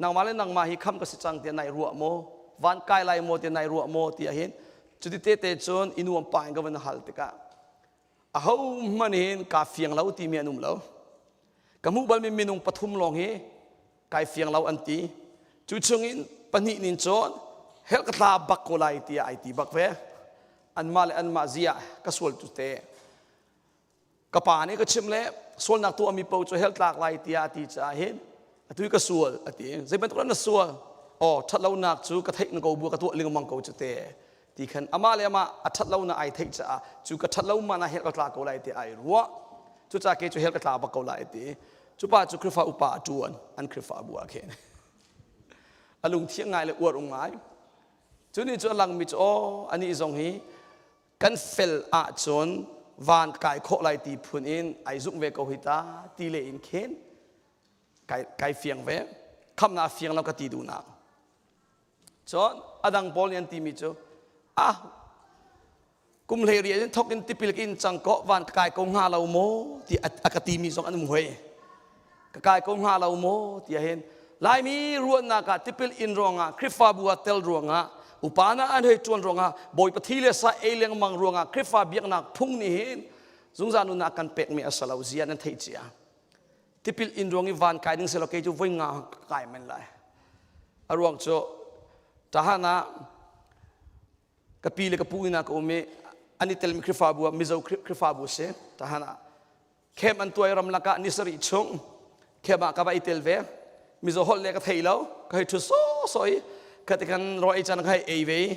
nangmah le nangmah hi kham ka si cang tiah nai ruah maw? Van kai lai maw tiah nai ruah maw? Tiah hin cuti te te cun i nuam pa in ka van hal tikah ahohmanh hin kaa fiang lo timi an um lo ka hmuh balmi minung pathum lawng hi kai fiang lo an ti cu chungin pahnih nin cun hell ka tla bak ko lai tiah ai ti bak ve anmah le anmah zia ka sual tu te ka pa nih ka chim le sualnak tuahmi paoh cu hell tlak lai tiah a ti caah hin atu ka sual a ti zei bantuk na sual aw ṭhatlonak cu ka theih na ko bu ka tuah lengmang ko cu te ti khan amah le amah a ṭhatlonak ai theih caah cu ka ṭhatlo man ah hell ka tla ko lai ti ai ruah cucaah ke cu hell ka tla bak ko lai ti cu pa cu Khrihfa upa a ṭuan an Khrihfabu ah khin a lungthiang ngai le uar um ngai cu nih cu a langmi cu aw anih zong hi kan fel ahcun van kai khawh lai ti phun in ai zumh ve ko hi ta ti le in khin kai, kai fiang ve khamnak fiang lo ka ti duhnak cun adang pawl nih an timi cu ah kum hlei rian in thok in tipil in cang ko van ka kai ko hnga lo maw ti a ka timi zong an um hoi ka kai ko hnga lo maw ti hin laimi ruahnak ah tipil in ruangah Khrihfabu ah tel ruangah upa na an hei ṭuan ruangah Bawipa thi le sa ei lengmang ruangah Khrihfa biaknak phung nih hin zungzal nunnak kan pekmi a si lo zia nan theih cia tipil in ruang i van kai ding selaw kei cu voi nga ka kai men lai a ruang cu tahan ah ka pi le ka pu ina ka um i an i telmi Khrihfabu ah Mizo Khrihfabu si tahan ah camp an tuai ram lakah ni sarih chung camp ah ka va i tel ve Mizo holh le ka thei lo ka hei ṭhu so so i ka ti kan rawl ei caan ka hei ei ve i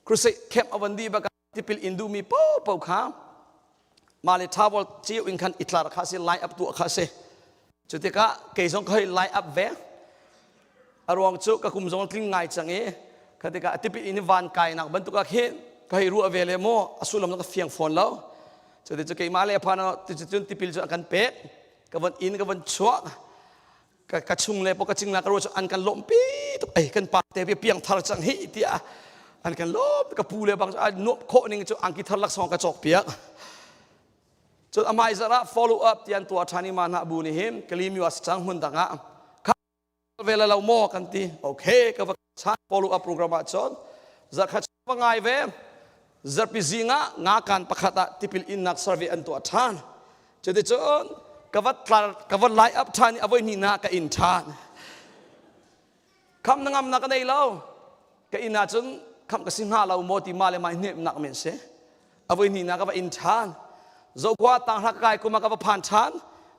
crusade camp a van dih bak tipil in duhmi paohpaoh kha mah le towel cio in khan i tlar kha si line up tuah kha si cu tikah kei zong ka hei line up ve a ruang cu ka kum zong tling ngai cang i kha tikah tipil in van kainak bantuk ah khin ka hei ruah ve le maw a sullam ka fiang fawn lo cu ti cu keimah le phan cun tipil cu a kan pek ka von in ka von chuak ka ka chung le ka cingla ka ruah cu an kan lawmhpi tuk ei kan pa te piang thar cang hi tiah an kan lawm ka pu le bang cu nuamh khawh ning cu angki thar laksawng ka cawk piak cun amai zarh ah follow up tian tuah ṭhan i ma hna bu nih hin kalimiu as cang hmun dang ah kha ve la lo maw kan ti okay ka va chan follow up program ah cun zarkhat va ngai ve zarpi zing ah nga kan pakhat ah tipil innak survey an tuah ṭhan cuticun ka va tlar ka va lai up ṭhan i a voi hnih na ka in ṭhan kham na ngam na ka nei lo ka inn ah cun kham ka si hnga lo maw ti ma le ma hnemnak men si a voi hnih na ka va in ṭhan zokhua tanghra ka kai kum ah ka va phan ṭhan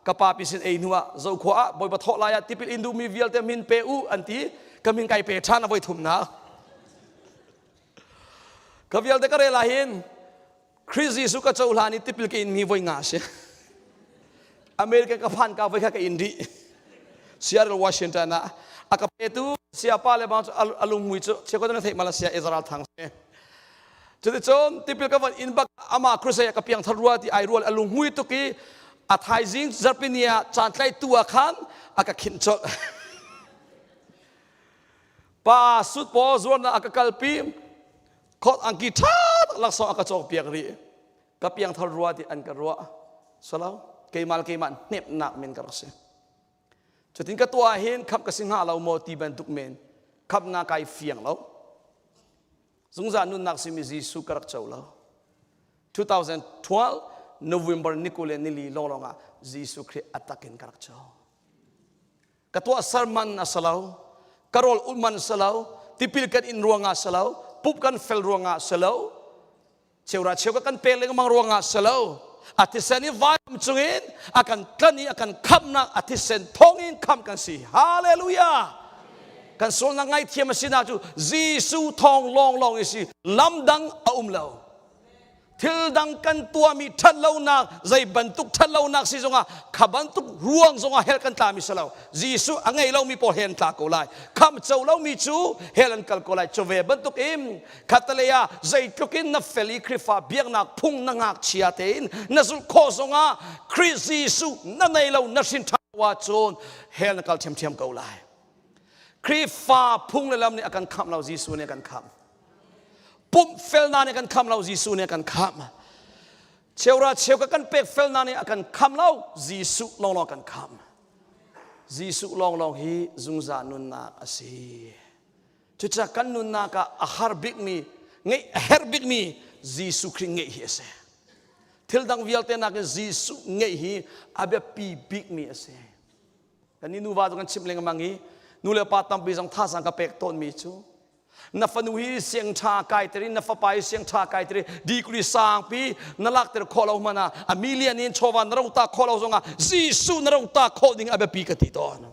ka pa pi sin ei hnu ah zokhua ah bawipa thawh lai ah tipil in duhmi vialte min pe u an ti ka min kai pe ṭhan a voi thumnak ka vialte ka rel ah hin Khrih Jesuh ka cohlan i tipil ka in mi voi nga si America ka phan ka voi kha ka in rih. Seattle Washington ah a ka petu siapa le bang cu a lungmui cu chia ko na theih mala sia Israel thang si. Cuticun tipil ka van in bak amah crusade ka piang thar rua ti ai rual a lunghmui tuk i a thaizing zarhpini ah caan tlaitu ah khan a ka khinh colh. Pa sut paw zuarnak a ka kalpi khot angki ṭha tak laksawng a ka cawk piak rih. Ka piang thar rua ti an ka ruah. Solo keimah le keimah hnepnak men ka rak si. Cutin ka tuah hin khamh ka si hnga lo maw ti bantuk men khamhnak kai fiang lo. Zungzal nunnak simi Jesuh ka rak co lo. 2012 November ni 20 le nili lawnglawng ah Jesuh Khrih a takin ka rak co. Ka tuahser man a si lo, ka rawl ulh man a si lo, tipil kan in ruangah a si lo, pup kan fel ruangah a si lo, cheura cheu kan pek lengmang ruangah si lo a thisen i vailam cungin a kan tlan i a kan khamnak a thisen thawngin kham kan si hallelujah kan sualnak ngaithiam a sinak cu Jesuh thawng lawnglawng i si lam dang a um lo thil dang kan tuahmi ṭhatlonak zei bantuk ṭhatlonak si zongah kha bantuk ruang zongah hell kan tlami si lo Jesuh a ngei lomi pawl he an tla ko lai khamh co lomi cu hell an kal ko lai cu ve bantuk in Khatalei ah zeitluk in na fel i Khrihfa biaknak phung na ngakchia tein na zulh khawh zongah Khrih Jesuh na nei lo na hrin ṭhan lo ahcun hell na kal ṭhiamṭhiam ko lai. Khrihfa phung le lam nih a kan khamh lo Jesuh nih a kan khamh. Pumh felnak nih a kan khamh lo Jesuh nih a kan khamh. Cheura cheu ka kan pek felnak nih a kan khamh lo Jesuh lawnglawng a kan khamh. Jesuh lawnglawng hi zungzal nunnak a si. Cucaah kan nunnak ah a har bikmi, ngeih a herh bikmi Jesuh Khrih ngeih hi a si. Thil dang vialte nakin Jesuh ngeih hi a biapi bikmi a si. Kan nih nuva cu kan chimh lengmang i nu le pa tampi zong thazaang ka pek tawnmi cu na fanu hi siang ṭha kaiter in na fapa hi siang ṭha kaiter in degree sangpi na lakter khawh lo hmanh ah a million in chawva na rota khawh lo zongah Jesuh na rota khawh ding a biapi ka ti tawn.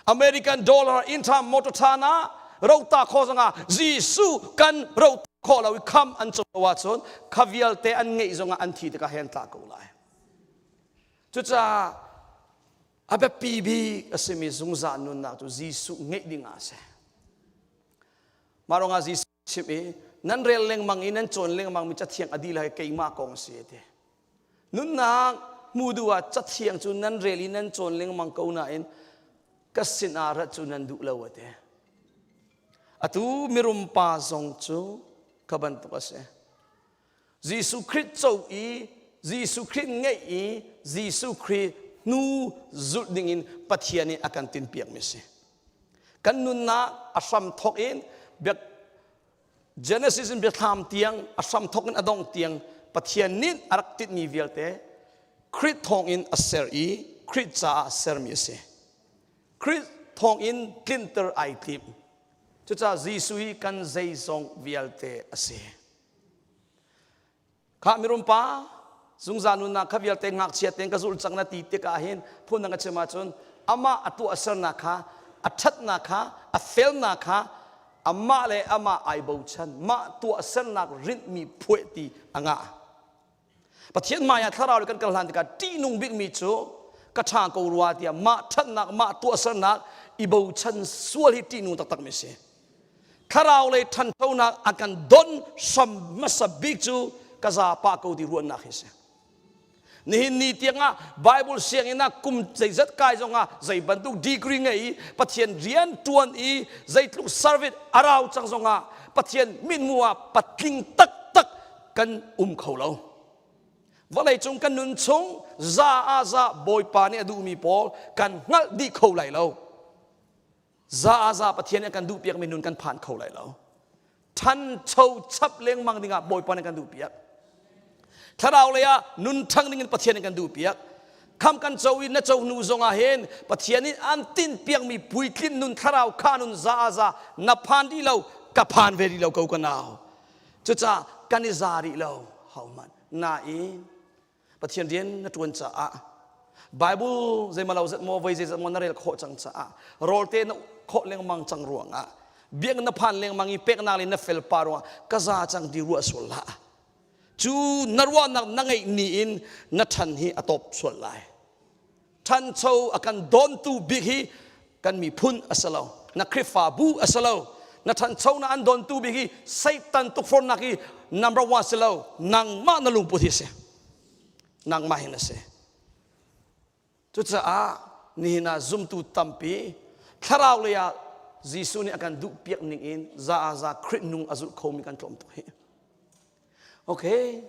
American dollar in ṭha motor ṭha na rota kho zongah Jesuh kan rota khawh lo i kham an co lo ahcun kha vialte an ngeih zongah an thi tikah hen tla ko lai. Cucaah a biapi bik a simi zungzal nunnak cu Jesuh ngeih ding ah a si. Mah ruangah Jesuh chimh i nan rel lengmang i nan cawn lengmang mi cathiang a dih lai keimah kong a si a ti. Nunnak hmu duh ah cathiang cu nan rel i nan cawn lengmang ko nain ka sinah rat cu nan duh lo a ti. Atu mirum pa zong cu ka bantuk a si. Jesuh Khrih co i Jesuh Khrih ngeih i Jesuh Khrih hnu zulh dingin Pathian nih a kan tinpiakmi a si. Kan nunnak a hram thawk in biak Genesis in biathlam tiang a hram thawk in a dong tiang Pathian nih a rak tinhmi vialte Khrih thawngin a ser i Khrih caah sermi a si. Khrih thawngin tlinter ai tim. Cucaah Jesuh hi kan zeizong vialte a si. Khah mirum pa, zungzal nunnak kha vialte ngakchia tein ka zulh cang na ti tikah hin phundang ka chim ahcun amah a tuahsernak kha a ṭhatnak kha a felnak kha amah le amah ai bochan mah tuahsernak rinhmi phueh ti a ngah. Pathian hmai ah thlarau kan kal hlan tikah ṭihnung bikmi cu ka ṭha ko rua tiah mah ṭhatnak mah tuahsernak i bochan sual hi ṭihnung taktakmi a si. Thlarau lei ṭhanchonak a kan don hram hmasa bik cu ka za pah ko ti ruahnak hi si. Nihin ni tiangah Bible sianginn ah kum zeizat kai zongah zei bantuk degree ngei i Pathian rian ṭuan i zeitluk service a rau cang zongah Pathian mithmuh ah patling taktak kan um kho lo. Vawleicung kan nun chung za ah za Bawipa nih a duhmi pawl kan hngalh dih kho lai lo. Za ah za Pathian nih a kan duhpiakmi nun kan phan kho lai lo. Ṭhancho chap lengmang dingah Bawipa nih a kan duhpiak. Thlarau lei ah nun ṭhang dingin Pathian nih a kan duhpiak. Kham kan co i na co hnu zongah hin Pathian nih an tinhpiakmi puitlin nun thlarau kha nun za ah za na phan rih lo ka phan ve rih lo ko ka nau. Cucaah kan i za rih lo hohmanh. Nain Pathian rian na ṭuan caah Bible zeimalo zat maw voi zeizat maw na rel khawh cang caah rawlte na khawh lengmang cang ruangah biakinn na phan lengmang i peknak le na fel pa ruangah ka za cang ti ruah sual hlah cu na ruahnak na ngeih ni in na ṭhan hi a tawp sual lai. Ṭhancho a kan dawntu bik hi kan miphun a si lo. Na Khrihfabu a si lo. Na ṭhanchonak an dawntu bik hi Satan tukforhnak hi number one si lo. Nangmah na lungput hi a si. Nangmah hin a si. Cucaah nihin ah zumtu tampi thlarau lei ah Jesuh nih a kan duhpiak ning in za ah za Khrih nung a zulh khomi kan tlawm tuk hi. Okay,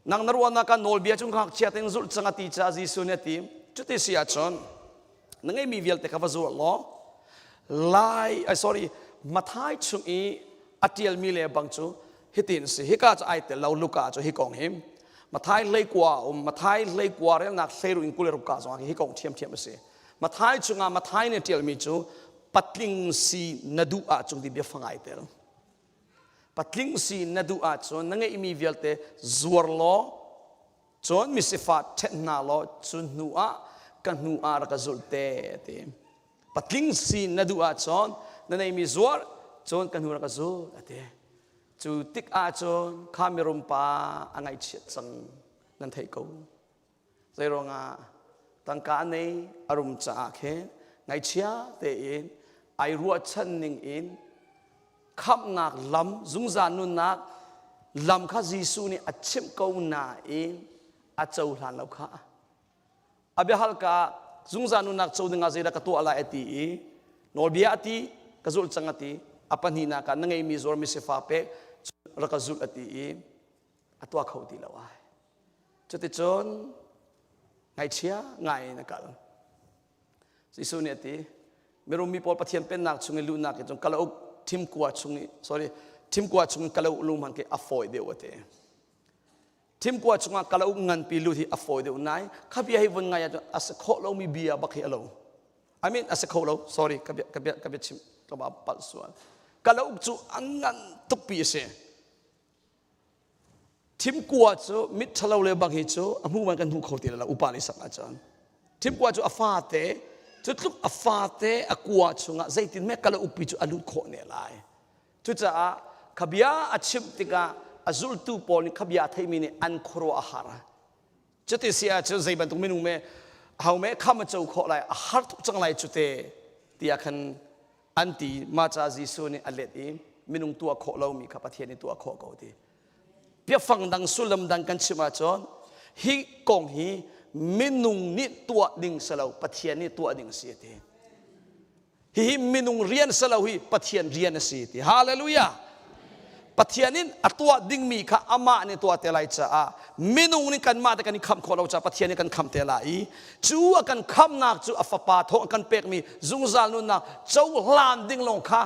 nang na ruahnak ah nawlbia cu ngakchia tein zulh cang a ti caah Jesuh nih a ti. Cuti si ahcun na ngeihmi vialte kha va zul law lai ai sorry Mathai chung i a ṭialmi le bang cu hitin si hika cu ai tel lo Luka cu hi kong hi Mathai hleikua a um Mathai hleikua relnak hleiru in kul le ruk ka zongah hi kong ṭhiamṭhiam a si Mathai chungah Mathai nih a ṭialmi cu patling si na duh ahcun ti biafang ai tel patling si na duh ahcun na ngeihmi vialte zuar law cun misifah ṭhen hna law cu hnu ah ka hnu ah rak ka zulh te ti patling si na duh ahcun na neimi zuar cun ka hnu rak ka zul a ti cu tik ahcun kha mirum pa a ngaihchiat cang nan theih ko zei ruangah tangka a nei a rum caah khin ngaihchia tein ai ruahchan ning in khamhnak lam zungzal nunnak lam kha Jesuh nih a chimh ko nain a cohlan lo kha a biahal ka zungzal nunnak co dingah zeidah ka tuah lai a ti i nawlbia a ti ka zulh cang a ti a pahnihnak ah na ngeimi zuar mi sifa pek rak ka zulh a ti i a tuah kho ti lo ai cuticun ngaihchia ngai in a kal Jesuh nih a ti mirum mi pawl Pathian pennak chung i luhnak hi cun kalauk thimkua chung i sorry thimkua chung in kalauk lu hmanh khi a fawi deuh a ti thimkua chungah kalauk nganpi lut hi a fawi deuh nai kha bia hi vun ngai ahcun a si khawh lomi bia bak hi a lo I mean a si kho lo sorry ka bia ka bia ka bia chim ka ba palh sual kalauk cu a ngan tukpi a si Thimkua cu mit ṭhalo le bang hi cu a hmu man kan hmu kho ti lo upa nih sak ahcun. Thimkua cu a fate cu tluk a fate a kua chungah zeitin hme kala ukpi cu a lut khawh ne lai. Cucaah kha bia a chimh tikah a zultu pawl nih kha bia a theimi nih an khuaruah a har. Cuti si ahcun zei bantuk minung me ho me kham a co khawh lai a har tuk cang lai cu te tiah khan an ti mah ca Jesuh nih a let i minung tuah khawh lomi kha Pathian nih tuah khawh ko ti biafang dang sullam dang kan chim ahcun hi kong hi minung nih tuah ding si lo Pathian nih tuah ding si ti hihi minung rian si lo hi Pathian rian a si ti hallelujah Pathian in a tuah dingmi kha amah nih tuah te lai caah minung nih kanmah te kan i khamh khawh lo caah Pathian nih kan khamh te lai i cu a kan khamhnak cu a fapa thawng a kan pekmi zungzal nunnak cohlan ding lawng kha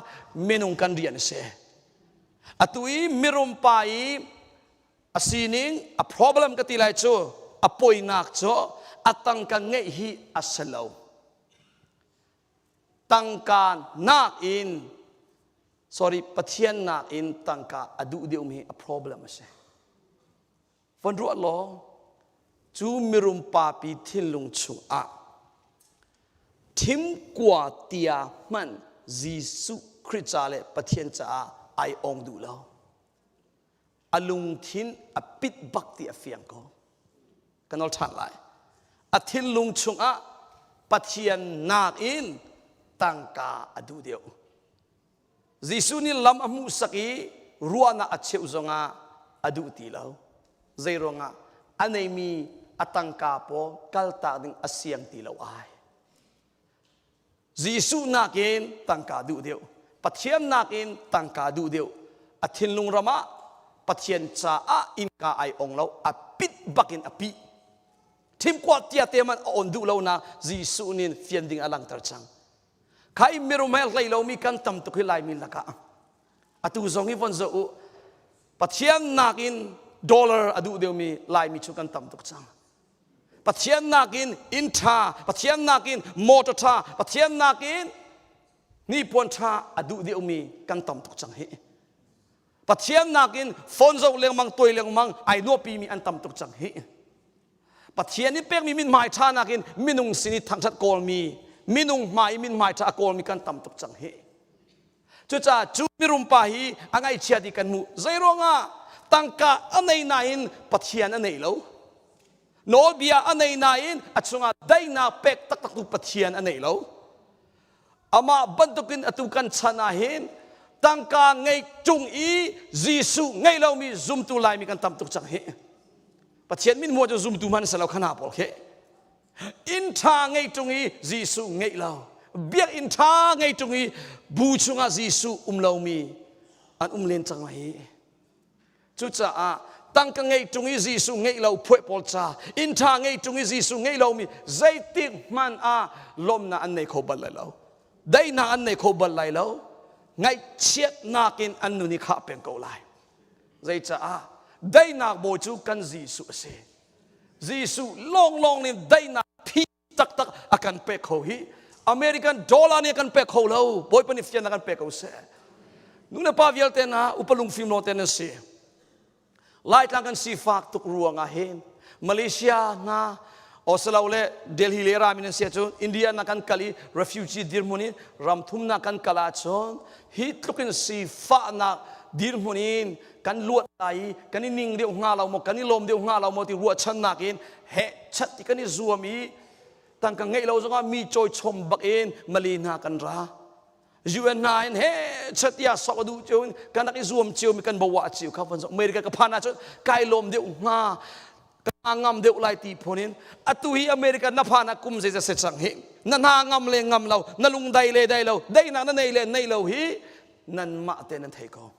minung kan rian a si atu i mirum pa i a sining a problem ka ti lai cu a poinak cu a tangka ngeih hi a si lo Tangka nakin sorry Pathian nakin tangka a duh deuhmi a problem a si. Von ruah law cu mirum papi thinlung chungah thimkua tia hmanh Jesuh Khrih ca le Pathian caah ai ong duh lo. A lungthin a pit bak ti a fiang ko. Ka nol ṭhan lai. A thinlung chungah Pathian nakin tangka a duh deuh. Jesuh nih lam a hmuhsak i ruahnak a cheuh zongah a duh ti lo. Zei ruangah a neimi a tangka pawl kaltak ding a siang ti lo ai. Jesuh nakin tangka duh deuh. Pathian nakin tangka duh deuh. A thinlung ram ah Pathian caah innka ai ong lo, a pit bakin a pih. Thimkuat tia te man a on duh lo na Jesuh nih fian ding a langter cang. Khai mirum he hlei lomi kan tam tuk hi Laimi lakah. Atu zong hi von zoh u. Pathian nakin dollar a duh deuhmi Laimi cu kan tam tuk cang. Pathian nakin inn ṭha, Pathian nakin motor ṭha, Pathian nakin hnipuan ṭha a duh deuhmi kan tam tuk cang hi. Pathian nakin phone zoh lengmang, tuai lengmang ai nuapimi an tam tuk cang hi. Pathian nih pekmi mithmai ṭha nakin minung sin i thangṭhat kawlmi, minung hmai i mithmai ṭha a kawlmi kan tam tuk cang hi. Cucaah cu mirum pa hi a ngaihchia ti kan hmuh. Zei ruangah tangka a nei nain Pathian a nei lo. Nawlbia a nei nain a chungah daihnak pek taktaktu Pathian a nei lo. Amah bantukin atu kan chan ah hin tangka ngei ṭung i Jesuh ngei lomi zumtu Laimi kan tam tuk cang hi. Pathian min hmuh cu zumtu hmanh si lo kha hna pawl khi. Inn ṭha ngei ṭung i Jesuh ngeih lo. Biakinn ṭha ngei ṭung i bu chungah Jesuh um lomi an um len cang lai hi. Cucaah tangka ngeih ṭung i Jesuh ngeih lo phuai pawl ca, inn ṭha ngeih ṭung i Jesuh ngeih lomi zeitik hmanh ah lawmnak an nei kho bal lai lo. Daihnak an nei kho bal lai lo. Ngaihchiatnak in an nun i khah peng ko lai. Zeicaah daihnak bawi cu kan Jesuh a si. Jesuh lawnglawng nih daihnak phi taktak a kan pek kho hi American dollar nih a kan pek kho lo Bawipa nih fiannak kan pek ko seh nu le pa vialte na upa lungfim lo te nan si Laitlang kan sifak tuk ruang ah hin Malaysia hna Oslo le Delhi le rami nan si ahcun India na kan kal i refugee dirhmun in ramthum na kan kal ahcun hi tluk in sifahnak dirhmun in kan luat lai i kan i ning deuh hnga lo maw kan i lawm deuh hnga lo maw ti ruahchannak in heh chat ti kan i zuam i tangka ngeih lo zongah mi cawi chom bak in mali hna kan ra UN hna in he chatia sok a duh cio in kan rak i zuam cio mi kan bawa cio kha von America ka phan ahcun kai lawm deuh hnga ka ngam deuh lai ti phun in atu hi America na phan ah kum zeizat se cang hi na hna ngam le ngam lo na lung dai le dai lo daihnak na nei le nei lo hi nanmah te nan thei ko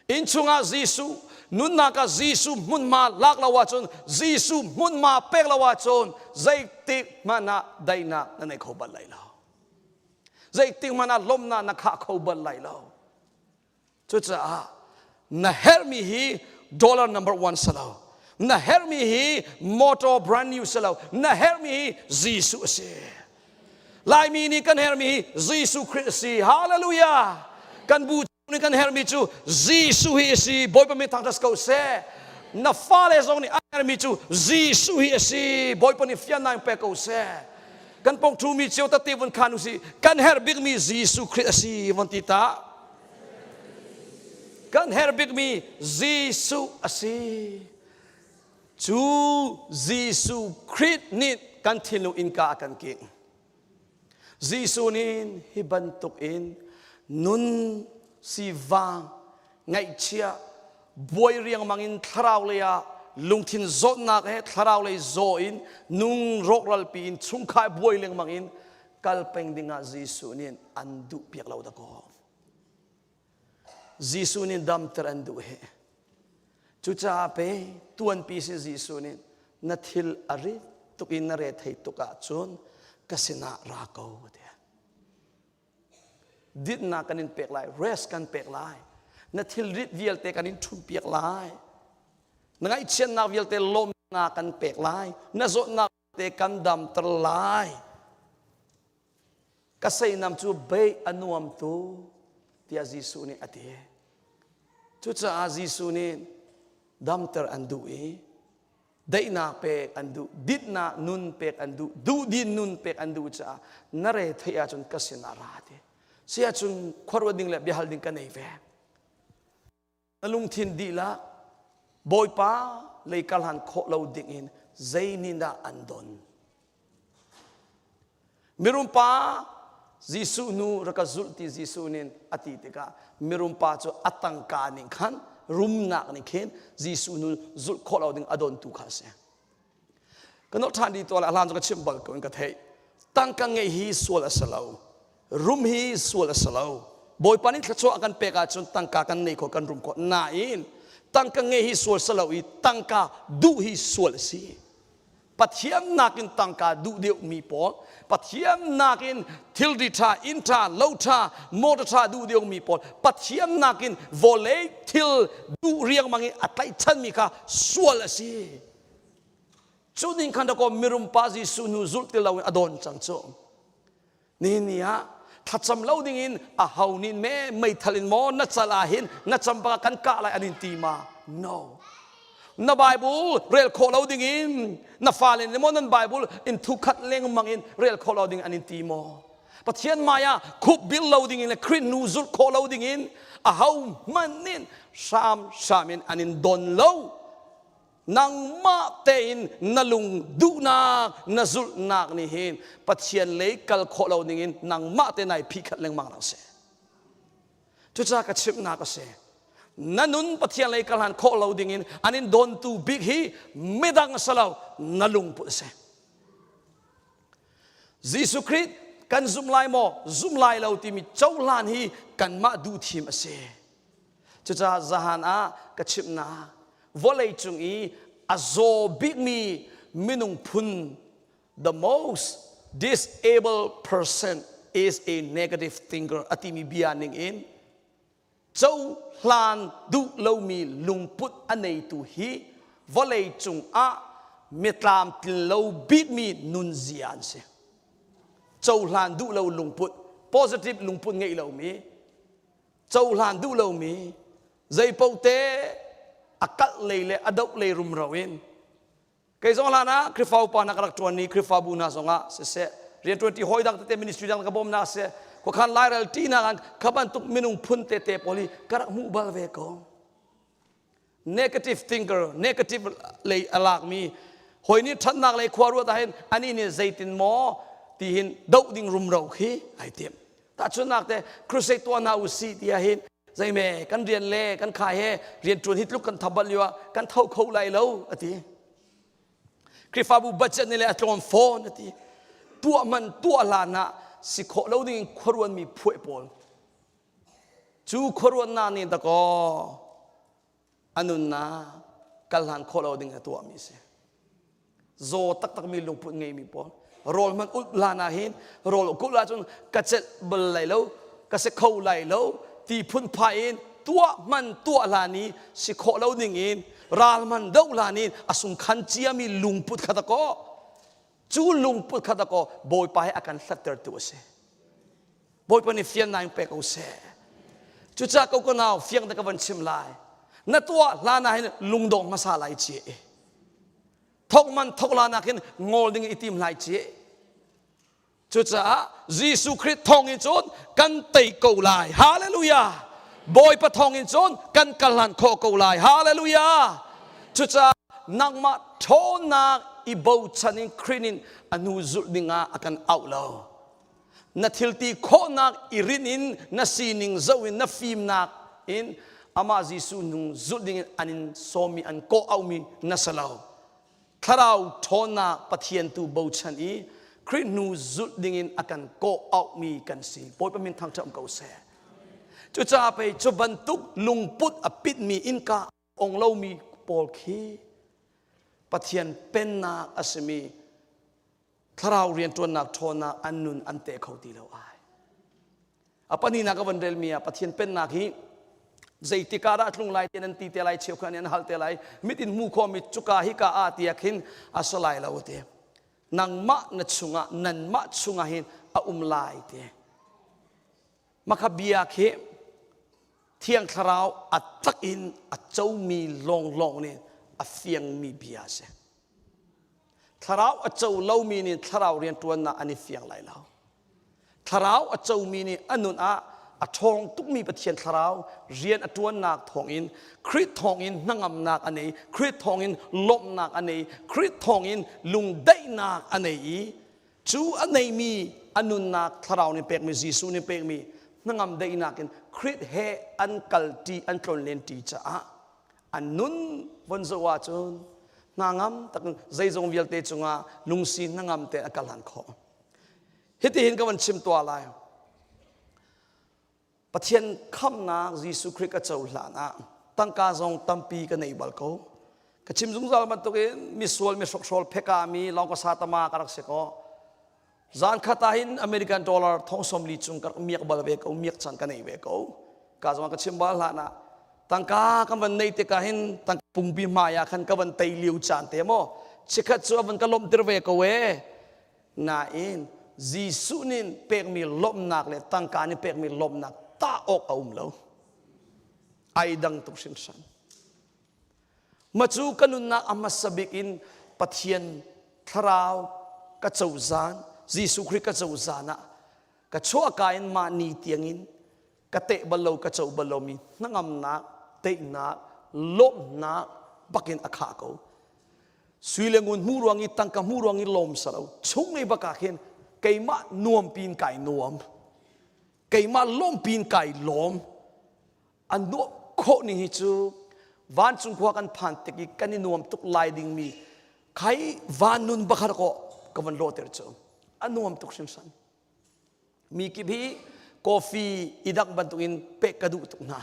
Innchung ah Jesuh, nunnak ah Jesuh hmunhma lak lo ahcun, Jesuh hmunhma pek lo ahcun zeitik hmanh ah daihnak na nei kho bal lai lo. Zeitik hmanh ah lawmhnak na khah kho bal lai lo. Cucaah na herhmi hi dollar number one si lo. Na herhmi hi motor brand new si lo. Na herhmi hi Jesuh a si. Laimi nih kan herhmi hi Jesuh Khrih a si. Hallelujah! Kan bu nih kan herhmi cu Jesuh hi a si. Bawipa min thangṭhat ko seh. Na fale zong nih an herhmi cu Jesuh hi a si. Bawipa nih fiannak in pe ko seh. Kan pong ṭhumi cio tete vun khan usih. Kan herh bikmi Jesuh Khrih a si von ti ta. Kan herh bikmi Jesuh a si. Cu Jesuh Khrih nih kan thinlung innka a kan kingh. Jesuh nih hi bantuk in nun sivang ngaihchia buai riangmang in thlarau lei ah lungthin zawtnak he thlarau lei zaw in nung rawkralpi in chungkhar buai lengmang in kal peng dingah Jesuh nih an duh piak lo dakaw. Jesuh nih damter an duh he. Cucaah pe tuanpi sin Jesuh nih na thil a rit tuk in na re thei tuk ahcun ka sinah ra ko tiah. Dinhnak kan in pek lai, rest kan pek lai. Na thil rit vialte kan in ṭhumh piak lai. Na ngaihchiatnak vialte lawmnak kan pek lai. Na zawtnak te kan damter lai. Ka seinam cu bei a nuam tu tiah Jesuh nih a ti. Cucaah Jesuh nih damter an duh i daihnak pek an duh, dinhnak nun pek an duh, duhdin nun pek an duh caah na re theih ahcun ka sinah ra ti. Si ahcun khuaruat ding le biahal ding ka nei ve. Na lungthin dihlak Bawipa lei karhlan khawh lo dingin zei nih dah an don? Mirum pa Jesuh hnu rak ka zulh ti Jesuh nih a ti tikah mirum pa cu a tangka nih khan rumnak nih khin Jesuh hnu zulh khawh lo ding a dontu kha a si. Ka nolh ṭhan dih tuah le a hlan cu ka chimh bal ko in ka theih. Tangka ngeih hi sual a si lo. Rum hi sual a si lo. Bawipa nih thluachuah a kan pek ahcun tangka kan nei kho kan rum khawh. Nain tangka ngeih hi sual si lo i tangka duh hi sual a si. Pathian nakin tangka duh deuhmi pawl, Pathian nakin thilri ṭha, inn ṭha, lo ṭha, motor ṭha duh deuhmi pawl, Pathian nakin vawlei thil duh riangmang i a tlaihchanmi kha sual a si. Cu ning khan dakaw mirum pa Jesuh hnu zulh ti loin a dawn cang cu. Nihin ni ah thlacam lo ding in a ho nih me meithal in maw na cal ah hin na cam baka kan kah lai an in ti ma? No. Na Bible rel khawh lo ding in na fale nih maw nan Bible in thukhat lengmang in rel khawh lo ding an in ti maw? Pathian hmai ah khup bil lo ding in le Khrih nu zulh khawh lo ding in a ho hmanh nih hram hram in an in don lo. Nangmah tein na lung duhnak na zulhnak nih hin Pathian lei kal khawh lo dingin nangmah te nai phihkhat lengmang nak si. Cucaah ka chimhnak a si. Na nun Pathian lei kal hlan khawh lo dingin an in dawntu bik hi midang a si lo, na lungput a si. Jesuh Khrih kan zum lai maw, zum lai lo timi cohlan hi kanmah duhthim a si. Cucaah zahan ah ka chimhnak vawlei cung i a zaw bikmi minung phun the most disabled person is a negative thinker a timi bia ning in cohlan duh lomi lungput a neitu hi vawlei cung ah mitlamtlin lo bikmi nunzia an si. Cohlan duh lo lungput, positive lungput ngeih lomi, cohlan duh lomi, zeipaoh te a kalh lei le a doh lei rumro in Kei zong hlan ah Khrihfa upa hna ka rak ṭuan i Khrihfabu hna zongah siseh rianṭuan ṭi hawi dang tete ministry dang ka bawmnak siseh khuakhan lairel ṭihnak an kha bantuk minung phun tete pawl hi ka rak hmuh bal ve ko. Negative thinker, negative lei a lakmi hawi nih ṭhatnak lei khua ruat ahhin anih nih zeitin maw tihin doh ding rumro khi ai tim. Tahchunhnak te crusade tuah hna usih ti ahhin zeime kan rian le kan khai he rian ṭuan hi tluk kan thabal lio ah kan tho kho lai lo a ti Khrihfabu budget nih le a tlawm fawn a ti tuah man tuah hlan ah si khawh lo ding in khuaruanmi phuai pawl cu khuaruannak nih dakaw a nunnak kal hlan khawh lo ding a tuahmi a si zaw taktakmi lungput ngeimi pawl rawl hmanh ulh hlan ah hin rawl kulh ahcun ka celh bal lai lo ka si kho lai lo ti phunphai in tuah hman tuah hlan i si khawh lo ding in ral hman doh hlan in a sungkhan ciami lungput kha dakaw cu lungput kha dakaw bawipa he a kan hlattertu a si Bawipa nih fiannak in pe ko seh. Cucaah ko ka nau fiang te ka van chim lai. Na tuah hlan ah hin lungdong hmasa lai ci. Thok man thok la nakin ngol ding i tim lai ci. Cucaah Jesuh Khrih thawng in cun kan tei ko lai. Hallelujah. Bawipa thawng in cun kan kalhlan khawh ko lai. Hallelujah. Cucaah nangmah ṭhawnnak i bochan in Khrih nin a hnu zulh dingah a kan auh lo. Na thilti khawhnak i rinh in na sining zoh in na fimnak in amah Jesuh nung zulh ding in an in sawmmi an kawh auhmi na si lo. Thlarau ṭhawnnak Pathian tu bochan i Khrih hnu zulh ding in a kan kawh auhmi kan si. Bawipa min thangṭhat um ko seh. Cucaah pei cu bantuk lungput a pitmi innka ong lomi pawl khi Pathian pennak a simi thlarau rianṭuannak ṭhawnnak an nun an teh kho ti lo ai. A pahnihnak ka van relmi ah Pathian pennak hi zeitik ah dah tlung lai ti nan ti te lai cheukhat nih an hal te lai mit in hmu khawmi cuka hika ah tiah khin a si lai lo ti nangmah na chungah nanmah chungah hin a um lai ti makha bia khi thiang thlarau a tak in a comi lawnglawng nih a fiangmi bia a si Thlarau a co lomi nih thlarau rianṭuannak an i fiang lai lo. Thlarau a comi nih a nun ah a ṭhawng tukmi Pathian thlarau rian a ṭuannak thawngin Khrih thawngin hnangamnak a nei, Khrih thawngin lawmhnak a nei, Khrih thawngin lungdaihnak a nei i cu a neimi a nunnak thlarau nih pekmi Jesuh nih pekmi hnangam daihnak in Khrih he an kalṭi an tlonlenṭi caah an nun von zoh ahcun hna ngam tak zeizong vialte cungah lungsi hnangam te a kal han khawh hitihin ka van chim tuah lai Pathian khamnak Jesuh Khrih ka cohlan ah tangka zong tampi ka nei bal ko ka chim zungzal bantukin misual mi hrokhrawl pheka mi lawng ka sa tama ka rak si ko Zan khat ah hin American dollar thong 40 cung ka rak miak bal ve ko, miak cang ka nei ve ko. Ka zong ka chim bal hlan ah tangka kan van nei tikah hin tangka pungpi hmai ah khan ka van tei liu caan te maw chikhat cu a van ka lawmhter ve ko e nain Jesuh nih pekmi lawmhnak le tangka nih pekmi lawmhnak tah awk a um lo ai dang tuk hringhran Ma cu ka nunnak a hmasa bik in Pathian thlarau ka cozan, Jesuh Khrih ka cozan ah ka chuahka in mah ni tiangin ka teh bal lo ka co bal lomi hnangamnak, teihnak, lawmhnak bakin a khah ko. Sui le ngun hmuh ruang i tangka hmuh ruang i lawm sa lo. Chung lei bak ah khin keimah nuam pin kai nuam. Keimah lawm pin kai lawm. An nuamh khawh ning hi cu vancung khua kan phan tik i kan i nuam tuk lai dingmi khai van nun bakhar ko ka van lawhter cu a nuam tuk hringhran. Mi kip hi coffee i dang bantukin pek ka duh tuk hna.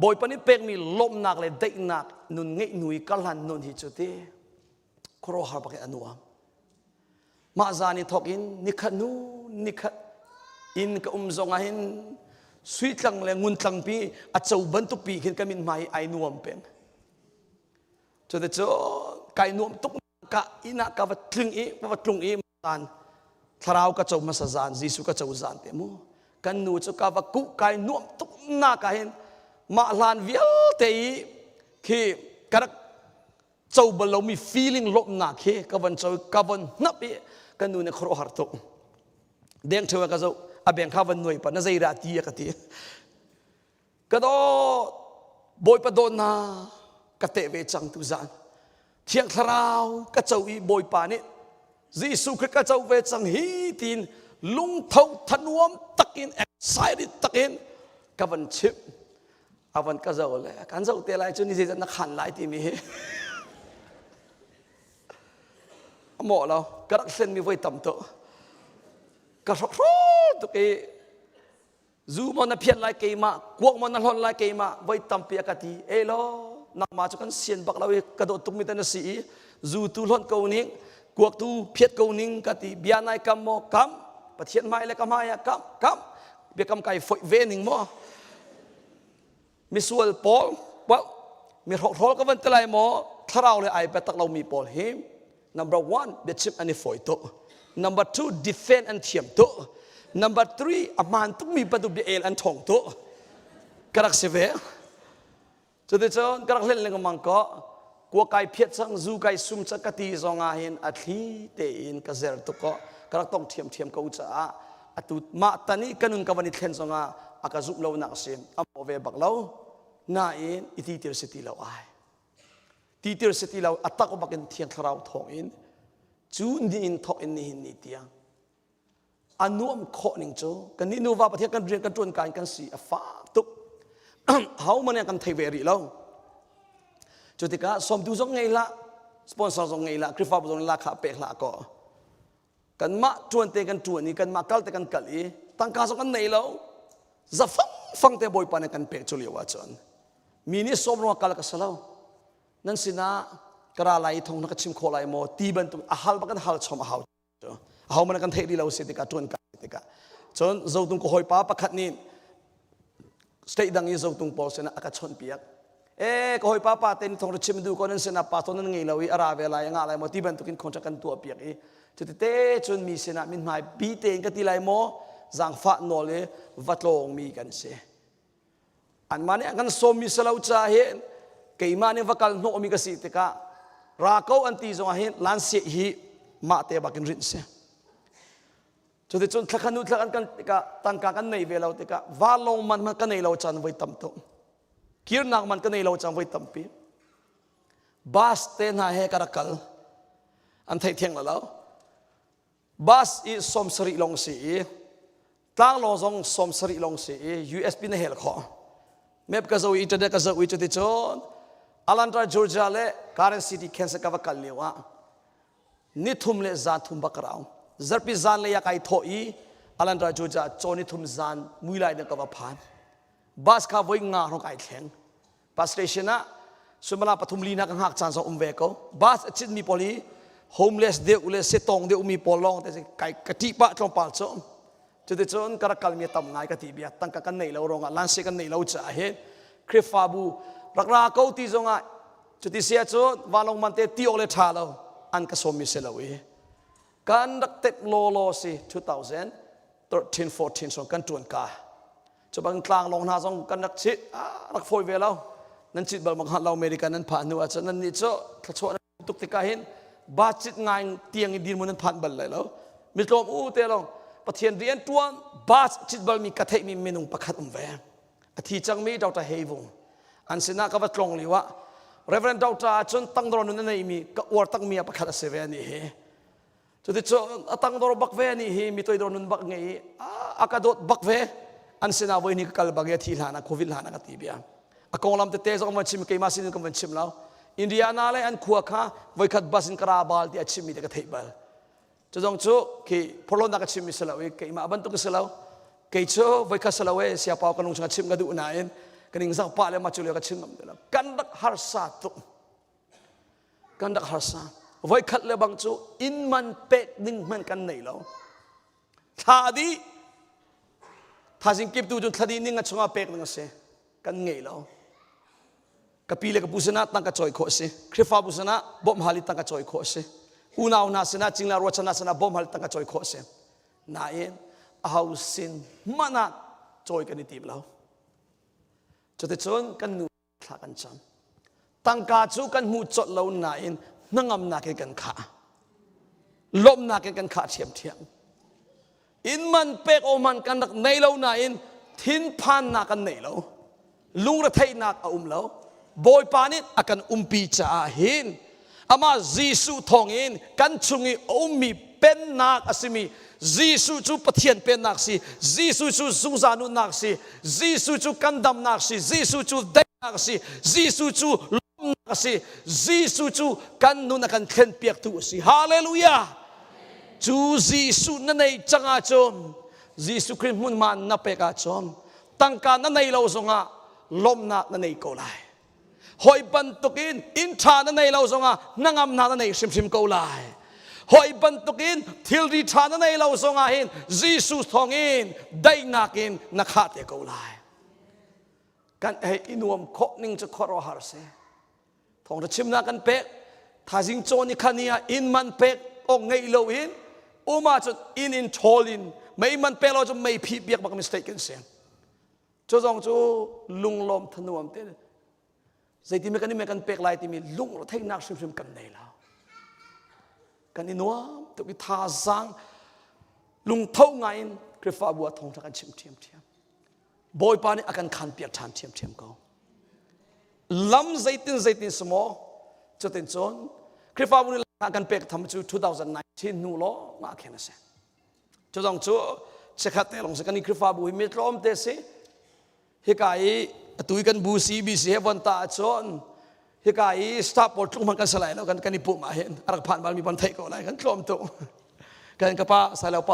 Bawipa nih pekmi lawmhnak le daihnak nun ngeih hnu i karhlan nun hi cu ti khuaruahhar bak in a nuam. Mah zan i thawk in nikhat hnu nikhat inn ka um zong ah hin suitlang le nguntlang pi a co bantuk pi khin ka mithmai hi ai nuam peng. Cuticun kai nuam tuk ka inn ah ka va tling i ka va tlung i zan thlarau ka co hmasa zan Jesuh ka co zan te mu kan nu cu ka va kuh kai nuam tuk nak ah hin mah hlan vialte i khi ka rak co bal lomi feeling lawmhnak hi ka van co ka van hnap i ka nu nih khuaruahhar tuk deng ṭheu ka zoh a beng kha van nuai pa na zei dah ti a ka ti ka dawt bawipa dawtna ka teh ve cang tu zan thiang thlarau ka co i bawipa nih Jesuh Khrih ka co ve cang hi tiin lungtho thanuam takin excited takin ka van chimh a van ka zoh le kan zoh te lai cu ni zeizat na khan lai timi hi a mawh lo ka rak hlenmi voi tam tuk ka hrokhrawl tuk i zu maw na phiat lai keimah kuak maw na hlon lai keimah voi tampi a ka ti e lo nangmah cu kan sian bak lo i ka dawt tukmi te na si i zu tu hlon ko ning kuak tu phiat ko ning ka ti bia nai kam maw kam pathian hmai le ka hmai ah kam kam biakam kai foih ve ning maw misual pawl well mi hrokhrawl ka van ti lai maw thlarau le ai biatak lomi pawl hi number one biachim an i fawi tuk number two defend an thiam tuk number three a hmaan tukmi bantuk bia el an ṭhawng tuk ka rak si ve Cuticun ka rak hlen lengmang ko kua kai phiat cang zu kai sum cang ka ti zong ah hin a thli tein ka zer tuk ko ka rak tong ṭhiamṭhiam ko caah atu mah tan i ka nun ka van i thlen zong ah a ka zumh lonak a si a maw ve bak lo nain i titir si ti lo ai titir si ti lo a tak bak in thiang thlarau thawng in cu ni in thawk in nihin ni tiang a nuam khawh ning cu kannih nuva Pathian kan rian kan ṭuan ka in kan si a fak tuk ho man kan thei ve rih lo cu tikah sawmtu zong ngei hlah sponsor zong ngei hlah Khrihfabu zong la kha pek hlah ko kanmah ṭuan te kan ṭuan i kanmah kal te kan kal i tangka zong kan nei lo zafang fang te Bawipa nih kan pek cu lio ahcun mi nih sawm ruang kal ka si lo nan sinah ka ra lai i thong na ka chim khawh lai maw ti bantuk a hal bak kan hal chom a hau aho man kan theih rih lo si tikah ṭuan ka tikah cun zotung ka hawipa pakhat nih state dang i zotung pawl sinah a ka chawnhpiak e ka hawipa pa te nih thawng chim duh ko nan sinah pastor nan ngei lo i a ra ve lai a ngah lai maw ti bantukin contract kan tuah piak i cuti te cun mi sinah min hmai bi tein ka ti lai maw zaangfah nawl i va tlawngmi kan si Anmah nih an kan sawmmi si lo caah hin keimah nih va kal hnawhmi ka si tikah ra ko an ti zongah hin lanseh hi mah te bakin rinh si. Cuticun thlakhat hnu thlakhat kan tikah tangka kan nei ve lo tikah vanlawng man hmanh ka nei lo caan voi tam tuk. Kirnak man ka nei lo caan voi tampi. Bus te hna he ka rak kal. An theih thiang lo. Bus i 70 lawng si i tlanglawng zong 70 lawng si i USB na hel khawh. Map ka zoh i internet ka zoh i cuticun Atlanta, Georgia le Garden City, Kansas ka va kal lio ah nithum le zan thum bak ka rau. Zarhpi zan lei ah kai thawh i Atlanta, Georgia caw nithum zan mui lai ding ka va phan. Bus kha voi nga hrawng kai thleng. Bus station ah suimilam pathum li na ka hngak caan zong um ve ko. Bus a citmi pawl hi homeless deuh le setong deuh mi pawl lawng te kai ka ṭih pah tlawmpal cu. Cuticun ka rak kalmi a tam ngai ka ti bia tangka kan neih lo ruangah lansi kan neih lo caah hin Khrihfabu rak ra ko ti zongah cuti sia cun vanlawng man te ti awk le ṭha lo an ka sawmmi si lo i kan rak tep law law si 2013 14 song kan ṭuan ka Cu bang tlanglawng hna zong kan rak chit ah rak fawi ve lo. Nan chit bal mak lo America nan phah hnu ahcun nan nih cu thluachuah nan tuk tikah hin ba cit ngai tiang in dirhmun nan phan bal lai lo. Mitlawm u te long Pathian rian tuan ba cit balmi ka theihmi minung pakhat um ve. A thi cangmi Dr. Heivung an sinah ka va tlong lio ah. Reverend Doctor ahcun tangdor nun a neimi ka uar takmi ah pakhat a si ve ani hi. Cuticun a tangdor bak ve ani hi mi toidor nun bak ngei i a ka dawt bak ve. An sinah voi ni ka kal bak i a thi hlan ah COVID hlan ah ka ti bia. A konglam tete zong van chim keimah sin in kan van chim lo. Indiana le an khua kha voikhat bus in ka ra bal ti a chimmi te ka theih bal. Cu zong cu khi phorhlawtnak ka chimmi si lo i keimah bantuk si lo. Kei cu voikhat si lo e siapau ka lung chungah chim ka duh nain ka ningzak pah le mah cu lio ka chim ngam ti lo. Kan rak harsa tuk. Kan rak harsa. Voikhat le bang cu inn man pek ding hmanh kan nei lo. Thla dih thazing kip tu cu thla dih ning a chungah pek ding a si. Kan ngei lo. Ka pi le ka pu sinah tangka cawi khawh a si. Khrihfabu sinah bawmh hal i tangka cawi khawh a si. Unau hna sinah cingla ruachan hna sinah bawmh hal i tangka cawi khawh a si. Nain aho sin hmanh ah cawi kan i tim lo. Cuticun kan nu thla kan cam. Tangka cu kan hmu colh lo nain hnangamnak in kan khah. Lawmhnak in kan khah ṭhiamṭhiam. Inn man pek aw man kan rak nei lo nain thinphannak kan nei lo. Lungretheihnak a um lo. Bawipa nih a kan umpi caah hin amah Jesuh thawngin kan chung i a ummi pennak a simi Jesuh cu Pathian pennak si Jesuh cu zungzal nunnak si Jesuh cu kan damnak si Jesuh cu daihnak si Jesuh cu lawmhnak a si Jesuh cu kan nun a kan thlenpiaktu a si Hallelujah Cu Jesuh na neih cang ahcun Jesuh Khrih hmunhma na pek ahcun tangka na nei lo zongah lawmhnak na nei ko lai. Hawi bantukin inn ṭha na nei lo zongah hnangamnak na nei hrimhrim ko lai. Hawi bantukin thilri ṭha na nei lo zongah hin Jesuh thawngin daihnak in na khah te ko lai. Kan hei i nuam khawh ning cu khuaruahhar si. Thawngṭha chimnak kan pek. Thaizing cawn i khan ah inn man pek awk ngeih lo in um ahcun inn in ṭhawl in mei man pek lo cun mei phih piak bak mistake kan si. Cu zong cu lunglawm thanuam te zeiti me kan i me kan pek lai timi lungretheihnak hrimhrim kan nei lo. Kan i nuam tuk i thazaang lungtho ngai in Khrihfabu ah thawngṭha kan chim ṭhiamṭhiam. Bawipa nih a kan khan piak ṭhan ṭhiamṭhiam ko. Lam zeitin zeitin si maw cutin cun Khrihfabu nih kan pek tham cu 2019 hnu lawng ah khin a si. Cu zong cu chikkhat te lawng si kan i Khrihfabu hi mi tlawm te si. Hika i atu i kan bu CBC he von ta ahcun hika i staff pawl tluk hmanh kan si lai lo kan kan i pumh ah hin a rak phan bal mi pon theih ko lai kan tlawm tuk. Kan ka pa sailo pa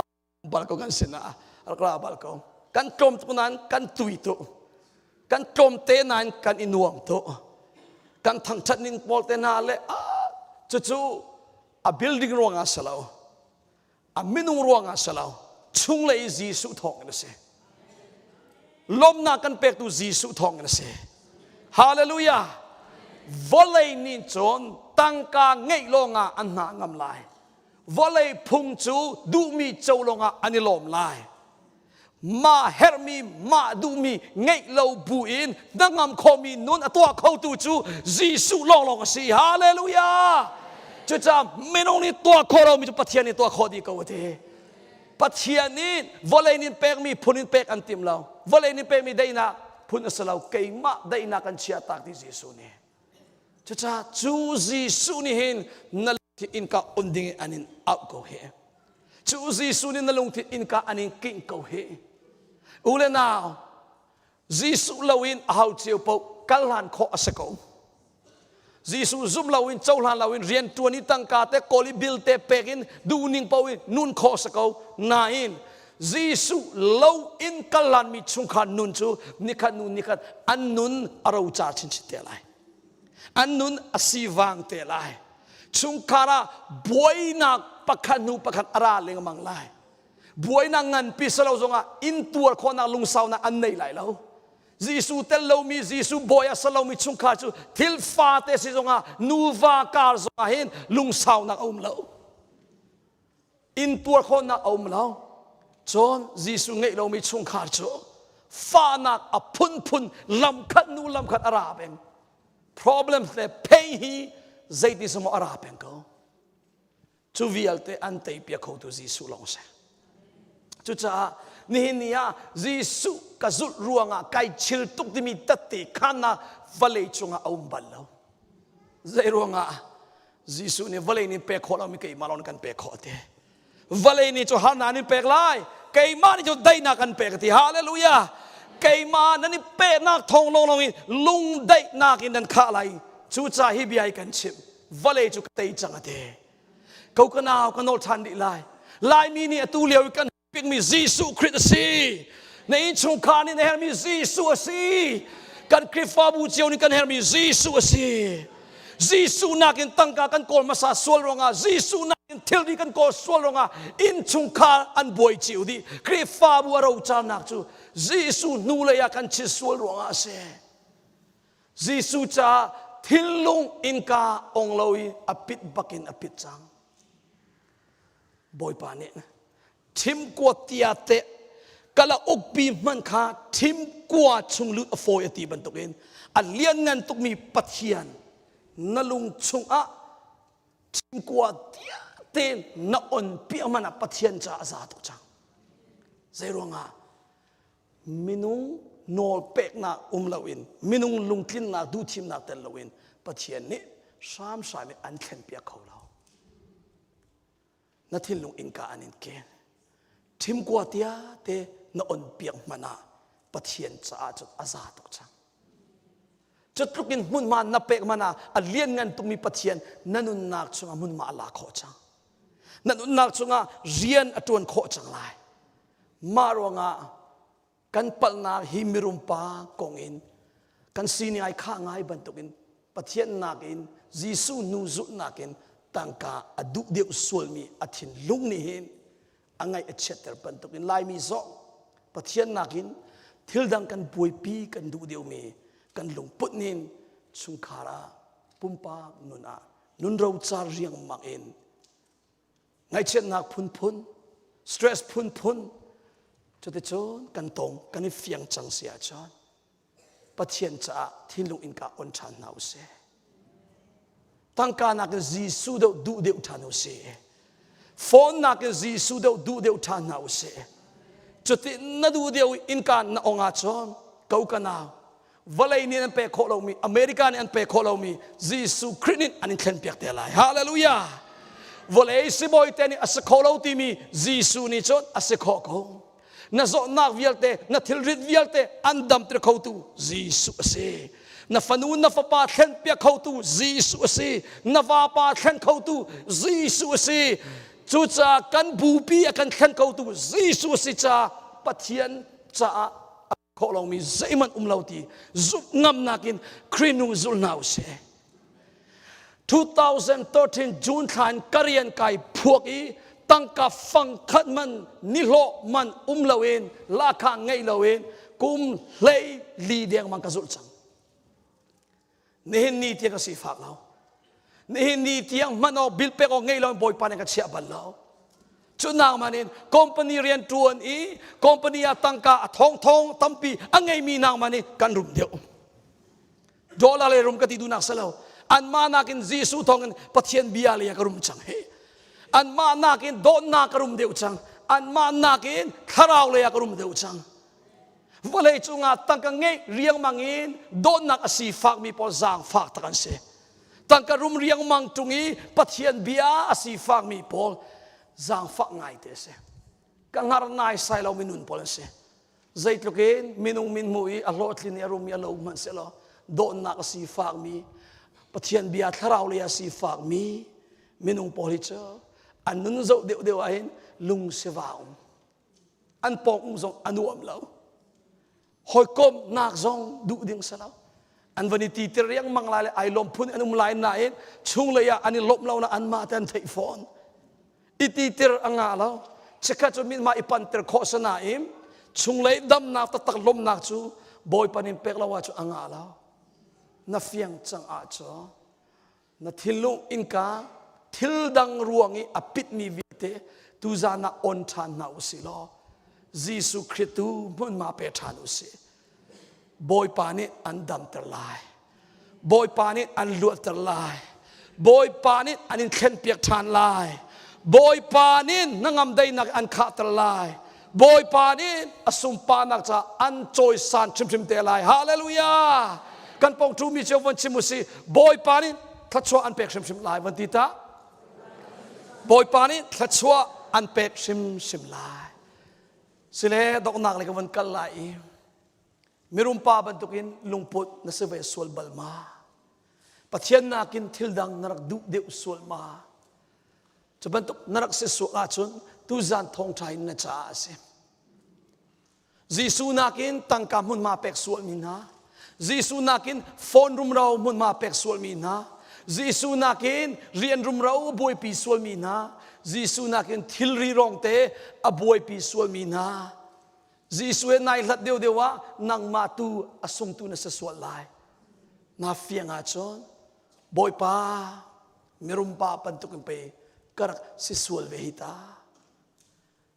bal ko kan sinah rak ra bal ko kan tlawm tuk nain kan tui tu kan tlawm te nain kan i nuam tu kan thangthat ning pawl te hna le cucu a building ruangah si lo a minung ruangah si lo chunglei Jesuh thawng in a si lawmnak kan pektu Jesuh thawng in a si hallelujah vawlei nih cun tangka ngeih lawngah an hna ngam lai Vawlei phung cu duhmi co lawngah an i lawm lai. Mah herhmi, mah duhmi ngeih lo bu in hnangam khomi nun a tuah khotu cu Jesuh lawnglawng a si. Hallelujah! Cucaah minung nih tuah khawh lomi cu Pathian nih tuah khawh dih ko a ti. Pathian nih vawlei nih pekmi phun in pek an tim lo. Vawlei nih pekmi daihnak phun a si lo. Keimah daihnak kan chiah tak ti Jesuh nih. Cucaah cu Jesuh nih hin na lungthin innka on ding in an in auh ko hi. Cu Jesuh nih na lungthin innka an in kingh ko hi. U le nau, Jesuh loin aho cio paoh kal hlan khawh a si ko. Jesuh zum loin cohlan loin rian ṭuan i tangka te kawl i bil te pek in duhning paoh in nun khawh a si ko. Nain Jesuh lo in kal hlanmi chungkhar nun cu nikhat nu nikhat an nun a rocar chinchin te lai. An nun a sivang te lai. Chungkhar ah buainak pakhat hnu pakhat a ra lengmang lai. Buainak nganpi salo zongah intuar khawhnak lungsaunak an nei lai lo. Jesuh tel lomi Jesuh bawi a salomi chungkhar cu thil fate si zongah nuva kar zongah hin lungsaunak a um lo. Intuar khawhnak a um lo. Cun Jesuh ngeih lomi chungkhar cu fahnak a phunphun lamkhat nu lamkhat a ra peng. Problems le pain hi zeiti semaw a ra peng ko. Cu vialte an teipiak khotu Jesuh lawng si. Cucaah nihin ni ah Jesuh ka zulh ruangah kai chil tuk timi tatte khannak vawlei cungah a um bal lo. Zei ruangah Jesuh nih vawlei nih pek khawh lomi keimah lawng kan pek khawh ti. Vawlei nih cu harnak nin pek lai, keimah nih cu daihnak kan pek ti. Hallelujah. Keimah nan i peknak thawng lawnglawng in lungdaihnak in nan khah lai. Cucaah hi bia hi kan chimh. Vawlei cu ka tei cang a ti. Ko ka nau ka nawl ṭhan dih lai. Laimi nih atu lio i kan bikmi Jesuh Khrih a si. Na innchungkhar nih na herhmi Jesuh a si. Kan Khrihfabu cio nih kan herhmi Jesuh a si. Jesuh nakin tangka kan kawl hmasa sual ruangah Jesuh nakin thilri kan kawl sual ruangah innchungkhar an buai cio dih. Khrihfabu a rocarnak cu Jesuh hnulei ah kan chit sual ruangah a si. Jesuh caah thinlung innka ong lo i a pit bakin a pit cang. Bawipa nih thimkua tia te kala ukpi hman kha thimkua chung lut a fawi a ti bantukin a lianngan tukmi Pathian na lung chungah thimkua tia te na on piak man ah Pathian ca a za tuk cang. Zei ruangah minung nawl peknak um loin minung lungtlinnak duhthimnak tel loin Pathian nih hramhram in an thlenpiak kho lo. Na thinlung innka an in ken. Thimkua tia te na on piak hmanh ah Pathian caah cun a za tuk cang. Cutluk in hmunhma na pek hmanh ah a lianngan tukmi Pathian na nunnak chungah hmunhma a la khawh cang. Na nunnak chungah rian a ṭuan khawh cang lai. Mah ruangah kan palhnak hi mirum pa kong in kan sining ai khah ngai bantukin Pathian nakin Jesuh hnu zulhnak in tangka a duh deuh sualmi a thinlung nih hin a ngaih a chiatter bantukin Laimi zong Pathian nakin thil dang kan buaipi kan duh deuhmi kan lungput nin chungkhar ah pumpak nun ah nun rocar riangmang in ngaihchiatnak phunphun stress phunphun cuticun kan tong kan i fiang cang si ahcun Pathian caah thinlung innka on ṭhan hna usih. Tangka nakin Jesuh deuh duh deuh ṭhan usih. Phone nakin Jesuh deuh duh deuh ṭhan hna usih. Cuti na duh deuh innka na ong ahcun ko ka nau vawlei nih an pek khawh lomi America nih an pek khawh lomi Jesuh Khrih nih an in thlenpiak te lai. Hallelujah! Vawlei sibawi te nih a si kho lo timi Jesuh nih cun a si khawh ko. Na zawtnak vialte, na thilrit vialte an damter khotu Jesuh a si. Na fanu na fapa thlenpiak khotu Jesuh a si. Na vapa thlen khotu Jesuh a si. Cucaah kan bupi a kan thlen khotu Jesuh a si caah Pathian caah khawh lomi zeihmanh um lo ti zumh ngamnak in Khrih nu zul hna usih. 2013 June thla in ka rian kai phuak i tangka fang khat man nihlawh man um loin lahkhah ngei loin kum hlei li dengmang ka zulh cang. Nihin ni tiang ka sifak lo. Nihin ni tiang hman awk bil pek awk ngei lo in Bawipa nih ka chiah bal lo. Cu nangman in company rian ṭuan i company ah tangka a thongthong tampi a ngeimi nangman in kan rum deuh. Dollar le rum ka ti duhnak si lo. Anmah nakin Jesuh thawngin Pathian bia lei ah ka rum cang hi. Anmah nakin dawtnak ka rum deuh cang. Anmah nakin thlarau lei ah ka rum deuh cang. Vawlei cungah tangka ngeih riangmang in dawtnak a sifakmi pawl zaangfak tak an si. Tangka rum riangmang ṭung i Pathian bia a sifakmi pawl zaangfak ngaite a si. Ka hngar naisai lomi nun pawl an si. Zeitluk in minung min hmu i a hlawhtlin i a rum i a lo hmanh sehlaw dawtnak a sifakmi Pathian bia thlarau lei a sifakmi minung pawl hi cu an nun zoh deuhdeuh ahhin lung siva um. An pawng um zong a nuam lo. Hawikomhnak zong duh ding si lo. An van i ti tir riangmang lai le ai lawm phun an um lai nain chunglei ah an i lawmh lo na anmah te an theih fawn. I ti tir a ngah lo. Chikkhat cu mithmai i panter khawh si nain chunglei damnak taktak lawmhnak cu Bawipa nih pek lo ahcun a ngah lo. Na fiang cang ahcun Na thinlung innka thil dang ruang i a pitmi vialte tuzan ah on ṭhan hna u sih law Jesuh Khrih tu hmunhma pe ṭhan u sih. Bawipa nih an damter lai. Bawipa nih an luatter lai. Bawipa nih an in thlenpiak ṭhan lai. Bawipa nih hnangam daihnak an khahter lai. Bawipa nih a sunparnak caah an cawisan hrimhrim te lai. Hallelujah! Kan pawng ṭhumi cio von chim u sih. Bawipa nih. thluachuah an pek hrimhrim lai van ti ta. Bawipa nih thluachuah an pek hrimhrim lai. Sile doknak le ka van kal lai i mirum pa bantukin lungput na si ve sual bal ma? Pathian nakin thil dang na rak duh deuh sual ma? Cu bantuk na rak si sual ahcun tuzan thawngṭha in na caah a si. Jesuh nakin tangka hmunhma pek sualmi hna, Jesuh nakin phone rumro hmunhma pek sualmi hna, Jesuh nakin rian rumro buaipi sualmi hna, Jesuh nakin thilri rongte a buaipi sualmi hna, Jesuh he nai hlat deuhdeuh ah nangmah tu a sungtu na si sual lai. Na fiang ahcun Bawipa mirumpa bantukin pei ka rak si sual ve hi ta.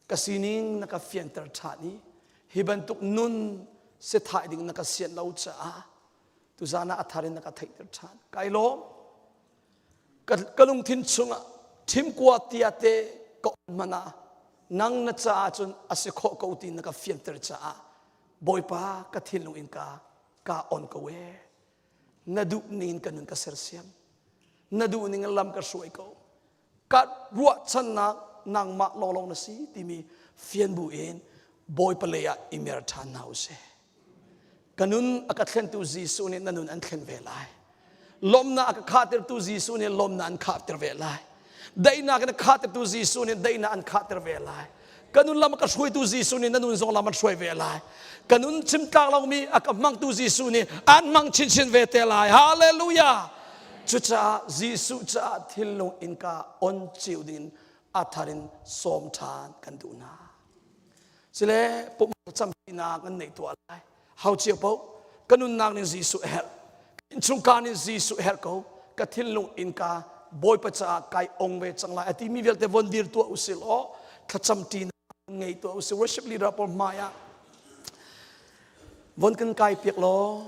Ka sining na ka fianter ṭhan i hi bantuk nun sithai ding na ka sian lo caah tuzan ah a thar in na ka theihter ṭhan. Kai lawm. Ka, ka lungthin chungah ṭhimkua tia te ka um hmanh ah nang na caah cun a si khawh ko ti na ka fianter caah Bawipa ka thinlung in ka ka on ko ee. Na duh ning in ka nun ka sersiam. Na duh ning in lam ka hruai ko. Ka ruahchannak nangmah lawnglawng na si timi fian bu in Bawipa lei ah i mer ṭhan hna usih. Ka nun a ka thlentu Jesuh nih na nun an thlen ve lai. Lawmnak a ka khahtertu Jesuh nih lawmnak an khahter ve lai. Daihnak in a khahtertu Jesuh nih daihnak an khahter ve lai. Ka nun lam a ka hruaitu Jesuh nih na nun zong lam an hruai ve lai. Ka nun chimtlak lomi a ka hmangtu Jesuh nih an hmang chinchin ve te lai. Hallelujah! Cucaah Jesuh caah thinlung innka on cio dingin a thar in sawm ṭhan kan duh hna. Sile pum campinak kan neih tuah lai. Hau cio paoh ka nunnak ning Jesuh a herh. Ka innchungkhar nih Jesuh a herh ko. Ka thinlung innka Bawipa caah kai ong ve cang lai. A timi vialte von dir tuah usih law thlacam ṭinak ngei tuah usih. Worship leader pawl hmai ah von kan kai piak law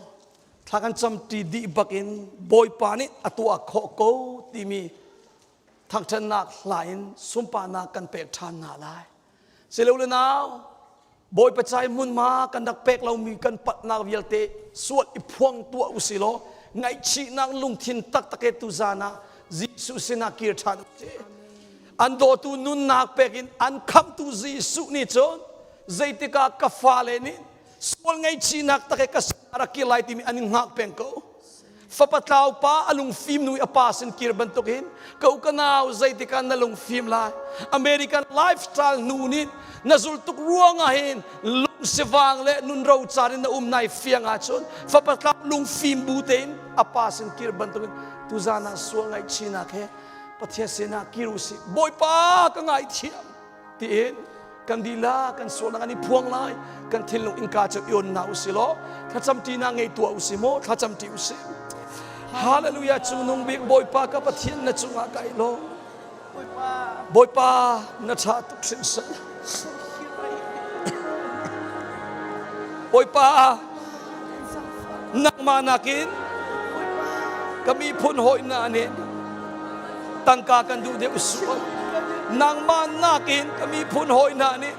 thla kan cam ṭi dih bak in Bawipa nih a tuah khawh ko timi thangṭhatnak hla in sunparnak kan pek ṭhan hna lai. Silo le nau, Bawipa cai hmunhma kan rak pek lomi kan patnak vialte sual i phuang tuah usih law ngaihchihnak lungthin taktak he tuzan ah Jesuh sinah kir ṭhan usih. An dawtu nunnak pek in an khamhtu Jesuh nih cun zeitikah ka fale nih sual ngaihchihnak tak he ka sinah rak kir lai timi an in hngak peng ko. Fapa tlau pa a lungfim nu i a pa sin kir bantukin ka u ka nau zeitikah na lungfim lai American lifestyle nu nih na zul tuk ruangah hin lungsivang le nun rocar in na um nai fiang ahcun fapa tlau lungfim bu tein a pa sin kir bantukin tuzan ah sual ngaihchihnak he Pathian sinah kir usih Bawipa ka ngaithiam tiin kan dihlak kan sualnak an i phuang lai kan thinlung innka cu ion na usi law thlacam ṭi na ngei tuah usi maw thlacam ṭi usi hallelujah cu nung bik bawipa ka pathian na cungah kai law bawipa na ṭha tuk hringhran bawipa nangmah nakin ka miphun hawi hna nih tangka kan duh deuh sual nangmah nakin ka miphun hawi hna nih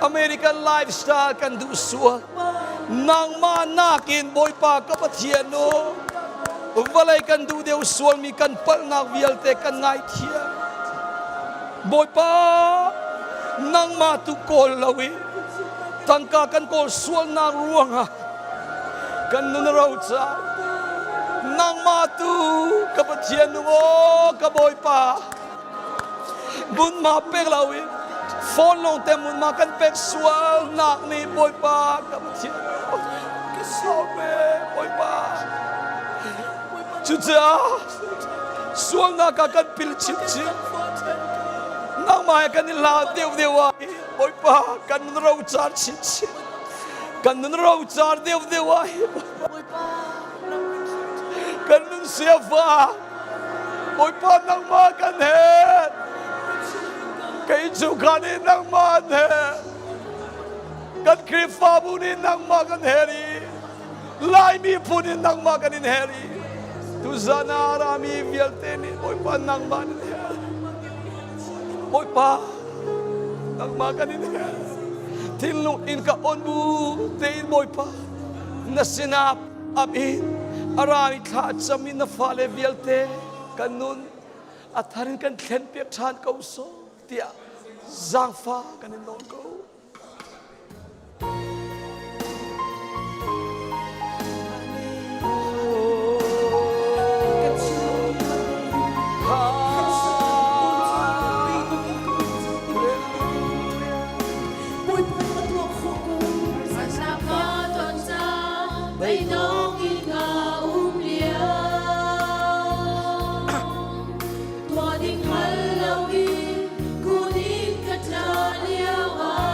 American lifestyle kan duh sual nangmah nakin Bawipa ka Pathian nu vawlei kan duh deuh sualmi kan palhnak vialte kan ngaithiam Bawipa nangmah tu kawl lo i tangka kan kawl sualnak ruangah kan nun a ro cang nangmah tu ka Pathian nung aw ka Bawipa munma pek lo in phone lawng te munma kan pek sual nak nih Bawipa ka Pathian ka sawm e Bawipa cucaah sualnak ah kan pil chinchin nangmah he kan i hla deuh deuh ah Bawipa kan nun rocar chinchin kan nun rocar deuh deuh ah kan nun siafa Bawipa nangmah kan he kei chungkhar nih nangmah an he kan Khrihfabu nih nangmah kan her i Lai miphun in nangmah kan in her i tuzan ah rami vialte nih Bawipa nangmah in her Bawipa nangmah kan in her thinlung in ka on bu tein Bawipa na sinah ap in. A rami thla a cam in na fale vialte kan nun a thar in kan thlen piak ṭhan ko sawh tiah zaangfa kan in nawl ko. Beidong in ka um lio Tua ding hal lo in kunin ka tla lio ah.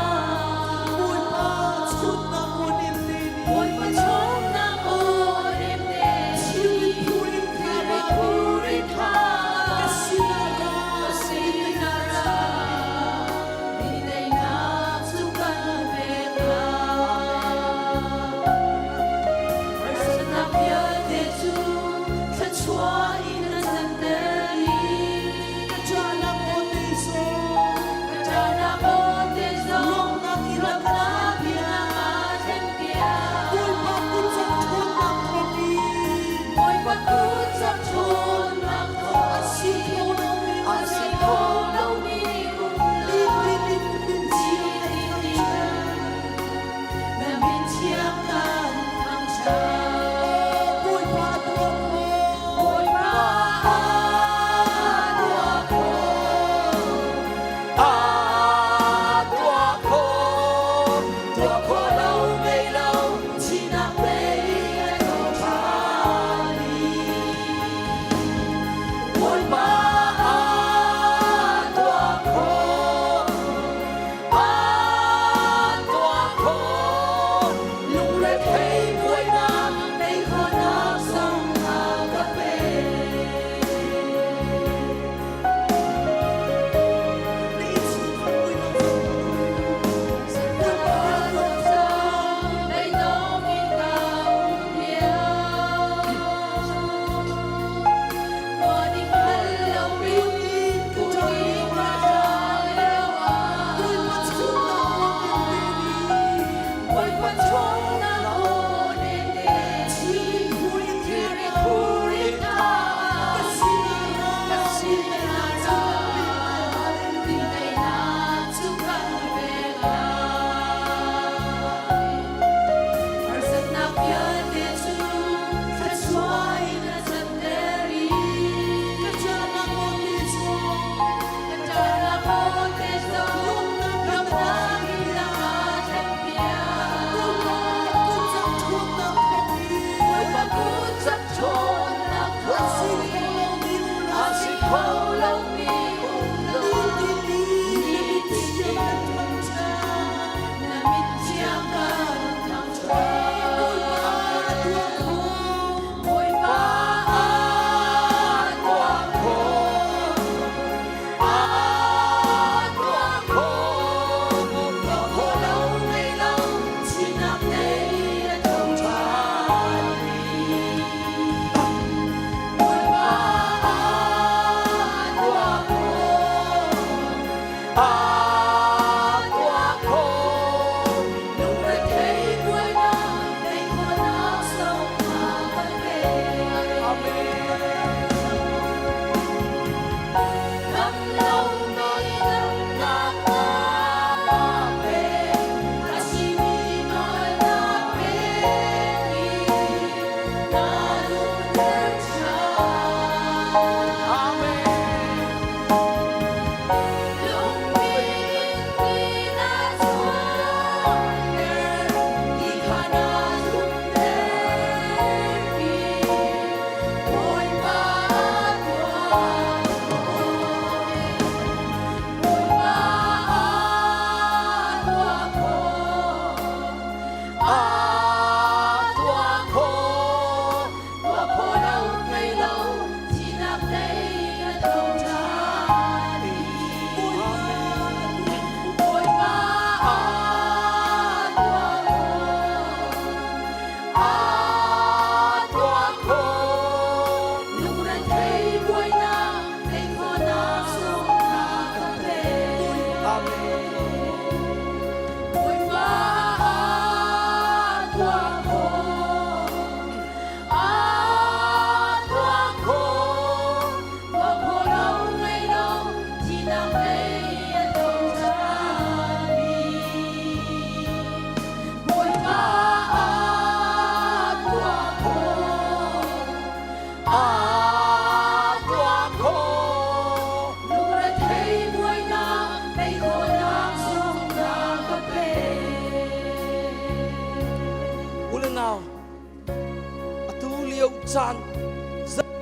caan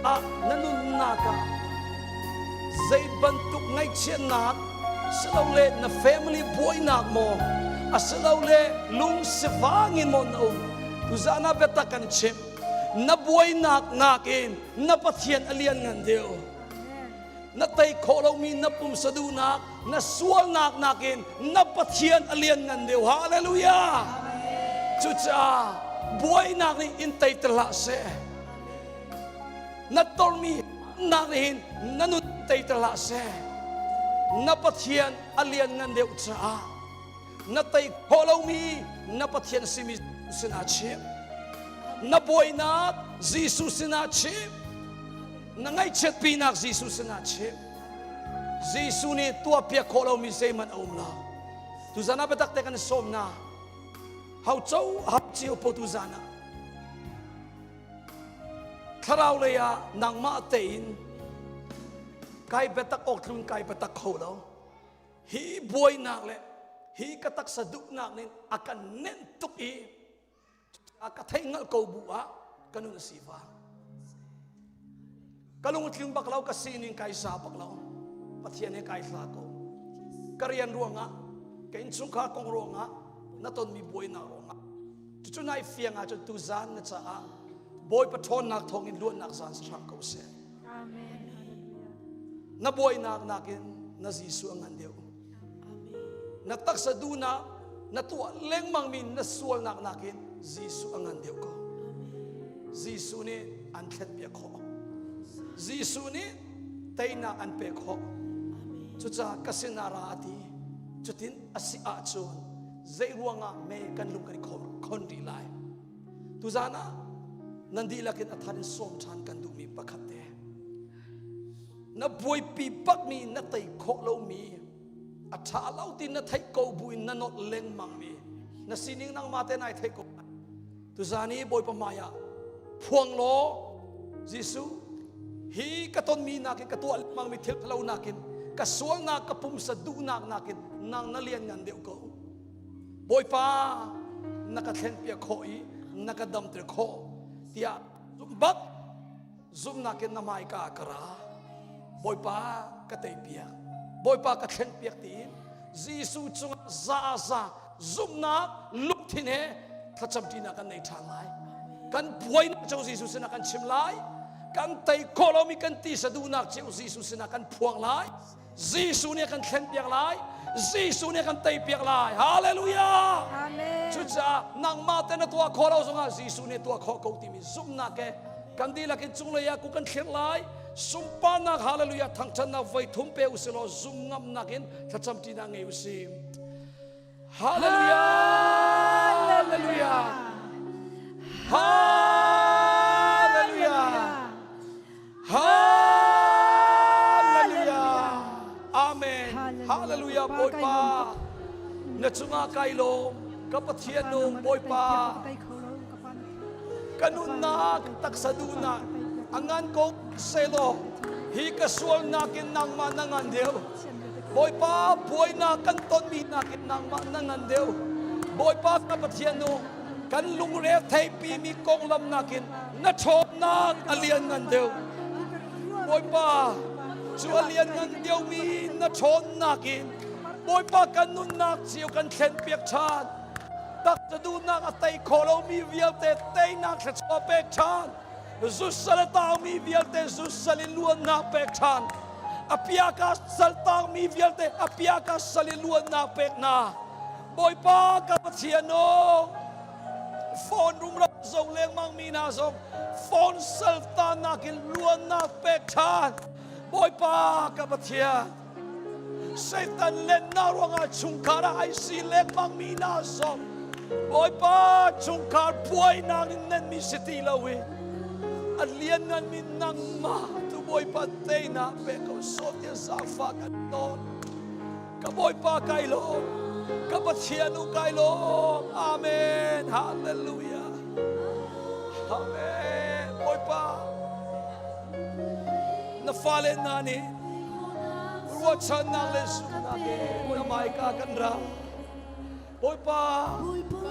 ah na nunnak ah zei bantuk ngaihchiatnak silole na family buainak maw asilole lungsivang in maw na um tuzaan ah biatak kan chimh na buainak nakin na Pathian a lian ngan deuh na tei khawh lomi na pumsa duhnak na sualnak nakin na Pathian a lian ngan deuh hallelujah cucaah buainak nih in tei te hlah seh na tormi nak nih hin na nun tei te hlah seh na Pathian a lian ngan deuh caah na tei khawh lomi na Pathian simi sinah chim na buainak Jesuh sinah chim na ngaihchiatpinak Jesuh sinah chim Jesuh nih tuahpiak khawh lomi zeihmanh a um lo tuzan ah biatak te kan sawm na hau co hau cio po tuzan ah thlarau lei ah nangmah tein kai biatak awk tlun kai biatak kho lo hi buainak le hi ka taksa duhnak nih a kan nenh tuk i A ka theih ngalh ko bu ah ka nun a si fa. Ka lung tling bak lo, ka sining kai sa bak lo. Pathian he kai hla ko. Ka rian ruangah, ka innchungkhar kong ruangah, na tonmi buainak ruangah. Cucu nai fiang ahcun tuzaan na caah Bawipa ṭhawnnak thawngin luatnak zaan si hram ko seh. Amen. Na buainak nakin na Jesuh a ngan deuh. Na taksa duhnak na tuah lengmangmi na sualnak nakin Jesuh a ngan deuh ko. Jesuh nih an thlenpiak khawh. Jesuh nih teinak an pek khawh. Cucaah ka sinah ra a ti. Cutin a si ahcun zei ruangah me kan lung kan i khon rih lai. Tuzaan ah nan dihlak in a thar in sawm ṭhan kan duhmi pakhat te. Na buaipi bakmi na tei khawh lomi a ṭha lo ti na theih ko buin na nolh lengmangmi na sining nangmah te nai theih ko tuzaan i Bawipa hmai ah phuang law Jesuh hi ka tonmi nakin ka tuah lengmangmi thil lo nakin ka sualnak ka pumsa duhnak nakin nang na lian ngan deuh ko Bawipa na ka thlenpiak khawh i na ka damter khawh tiah bak zumhnak in na hmaika ah ka ra Bawipa ka teipiak Bawipa ka thlenpiak tiin Jesuh cungah za za zumhnak lungthin he thlacamṭinak kan nei ṭhan lai kan buainak cu Jesuh sinah kan chim lai kan tei khawh lomi kan tisa duhnak cio Jesuh sinah kan phuang lai Jesuh nih a kan thlenpiak lai. Jesuh nih a kan teipiak lai. Hallelujah. Amen. Cucaah nangmah te na tuah khawh lo zongah Jesuh nih tuah khawh ko timi zumhnak he kan dihlak in cunglei ah ku kan thlir lai. Sunparnak hallelujah thangṭhatnak voi thum pe usih law zum ngamnak in thlacam ṭinak ngei usih. Hallelujah. Hallelujah. Hallelujah. Hallelujah. Amen. Hallelujah Bawipa. Na cungah kai lawm. Ka Pathian nung Bawipa. Ka nunnak taksa duhnak a ngan ko selaw hi ka sualnak in nangmah na ngan deuh. Bawipa buainak kan tonmi nakin nangmah na ngan deuh. Bawipa ka Pathian nu kan lungre theipimi konglam nakin na ṭhawnnak a lianngan deuh. Bawipa, cu a lianngan deuhmi na ṭhawnnak in Bawipa kan nunnak cio kan thlenpiak ṭhan. Taksa duhnak a tei kho lomi vialte teinak thluachuah pek ṭhan. Zusal a taumi vialte zusal in luatnak pek ṭhan. A piaka sal taangmi vialte a piaka sal in luatnak pek hna. Bawipa ka Pathian aw, phone rumro zo lengmang mi hna zong phone saltanak in luannak pek ṭhan Bawipa ka Pathian Satan lennak ruangah chungkhar ah ai si lengmang mi hna zong Bawipa chungkhar buainak in nan mi si ti lo i a lianngan mi nangmah tu Bawipa teinak pe ko sawh tiah zaangfah kan nawl Ka Bawipa kai lawm. Ka Pathian u kai lawm. Amen. Hallelujah. Amen. Bawipa na fale hna nih ruahchannak le zumhnak he na hmaika kan ra. Bawipa Bawipa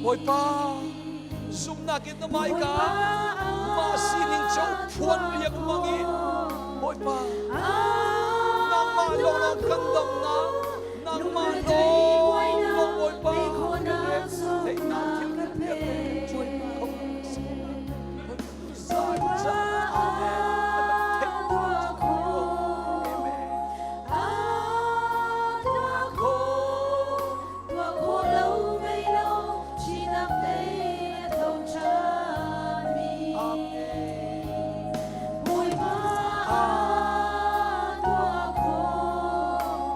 Bawipa zumhnak in na hmaika mah sining cu phuan riangmang i Bawipa nangmah lawnglawng kan damnak nangmah lawnglawng Bawipa theihnak thil kan vialte kan cuai kho zan caan amen Tuah khawh lo ngei lo ṭhinak lei a tho ṭhanmi Bawipa tuah khawh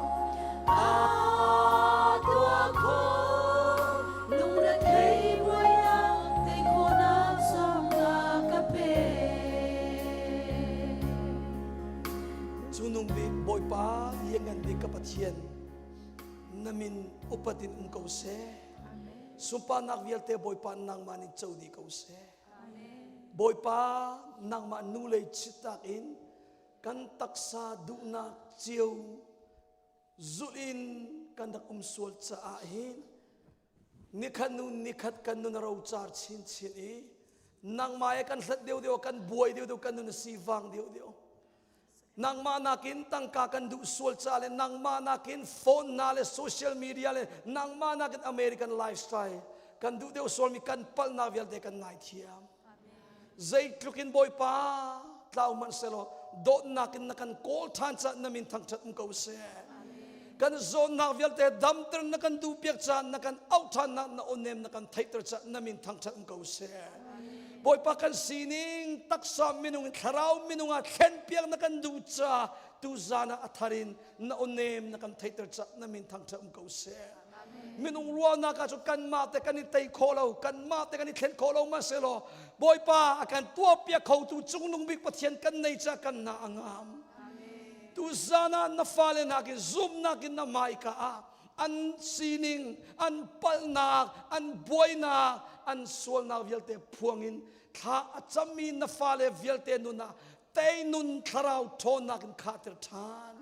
aa tuah khawh lungrethei buainak tei khawhnak sawmnak ka pe. Cu nung bik Bawipa lianngan bik ka Pathian na min upat in um ko seh. Sunparnak vialte Bawipa nangmah nih co dih ko seh. Bawipa nangmah nu lei chitak in kan taksa duhnak cio zulh in kan rak um sual caah hin nikhat nu nikhat kan nun a rocar chinchin i nangmah he kan hlat deuhdeuh kan buai deuhdeuh kan nun a sivang deuhdeuh Nangmah nakin tangka kan duh sual ca le nangmah nakin phone hna le social media le nangmah nakin American lifestyle kan duh deuh sualmi kan palhnak vialte kan ngaithiam. Zeitluk in Bawipa tlau hmanh selaw dawtnak in na kan kawl ṭhan caah na min thangṭhat um ko seh. Kan zawnnak vialte damter na kan duh piak caah na kan auh ṭhannak na aw-nem na kan theihter caah na min thangṭhat um ko seh. Bawipa kan sining taksa minung in thlarau minung ah thlenpiak na kan duh caah tuzan ah a thar in na aw-nem na kan theihter caah na min thangṭhat um ko seh. Minung ruahnak ah cun kanmah te kan i tei khawh lo, kanmah te kan i thlen khawh lo hmanhsehlaw Bawipa a kan tuahpiak khotu cungnung bik Pathian kan nei caah kan hna a ngam. Tuzan ah na fale nakin zumhnak in na hmaika ah an sining, an palhnak, an buainak, an sualnak vialte phuang in thla a cammi na fale vialte nun ah teinun thlarau ṭhawnnak in khahter ṭhan.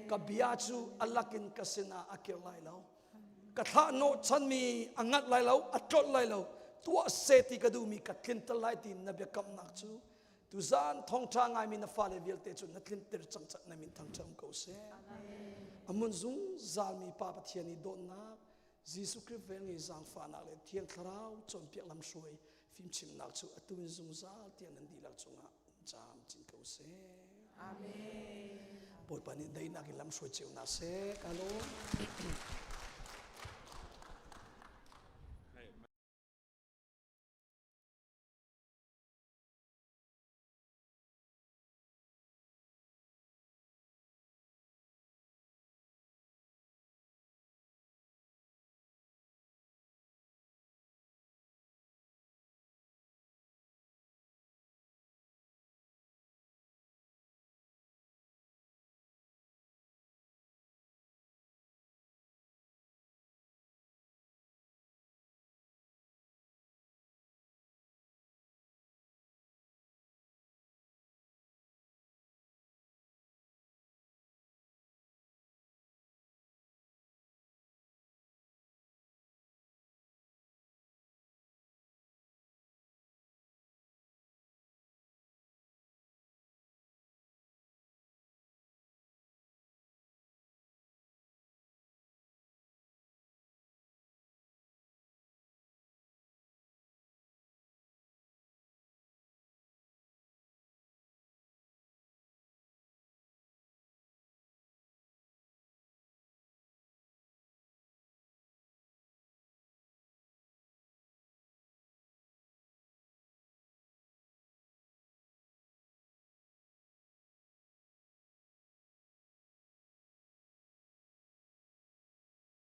Ka bia cu a lakin ka sinah a kir lai lo. Ka thlah hnawh chanmi a nganh lai lo, a tlolh lai lo. Tuah seh ti ka duhmi ka tlinter lai ti na biakamnak cu Tuzaan thawngṭha ngaimi na fale vialte cu na tlinter cang cang na min thangṭhat um ko seh. A mun zungzalmi Pa Pathian i dawtnak, Jesuh Khrih velnge zaangfahnak le Thiang Thlarau cawnpiak lamhruai fimchimnak cu atu in zungzal tiang nan dihlak cungah um camcin ko seh. Amen. Bawipa nih daihnak in lamhruai cio hna seh. Ka lawm.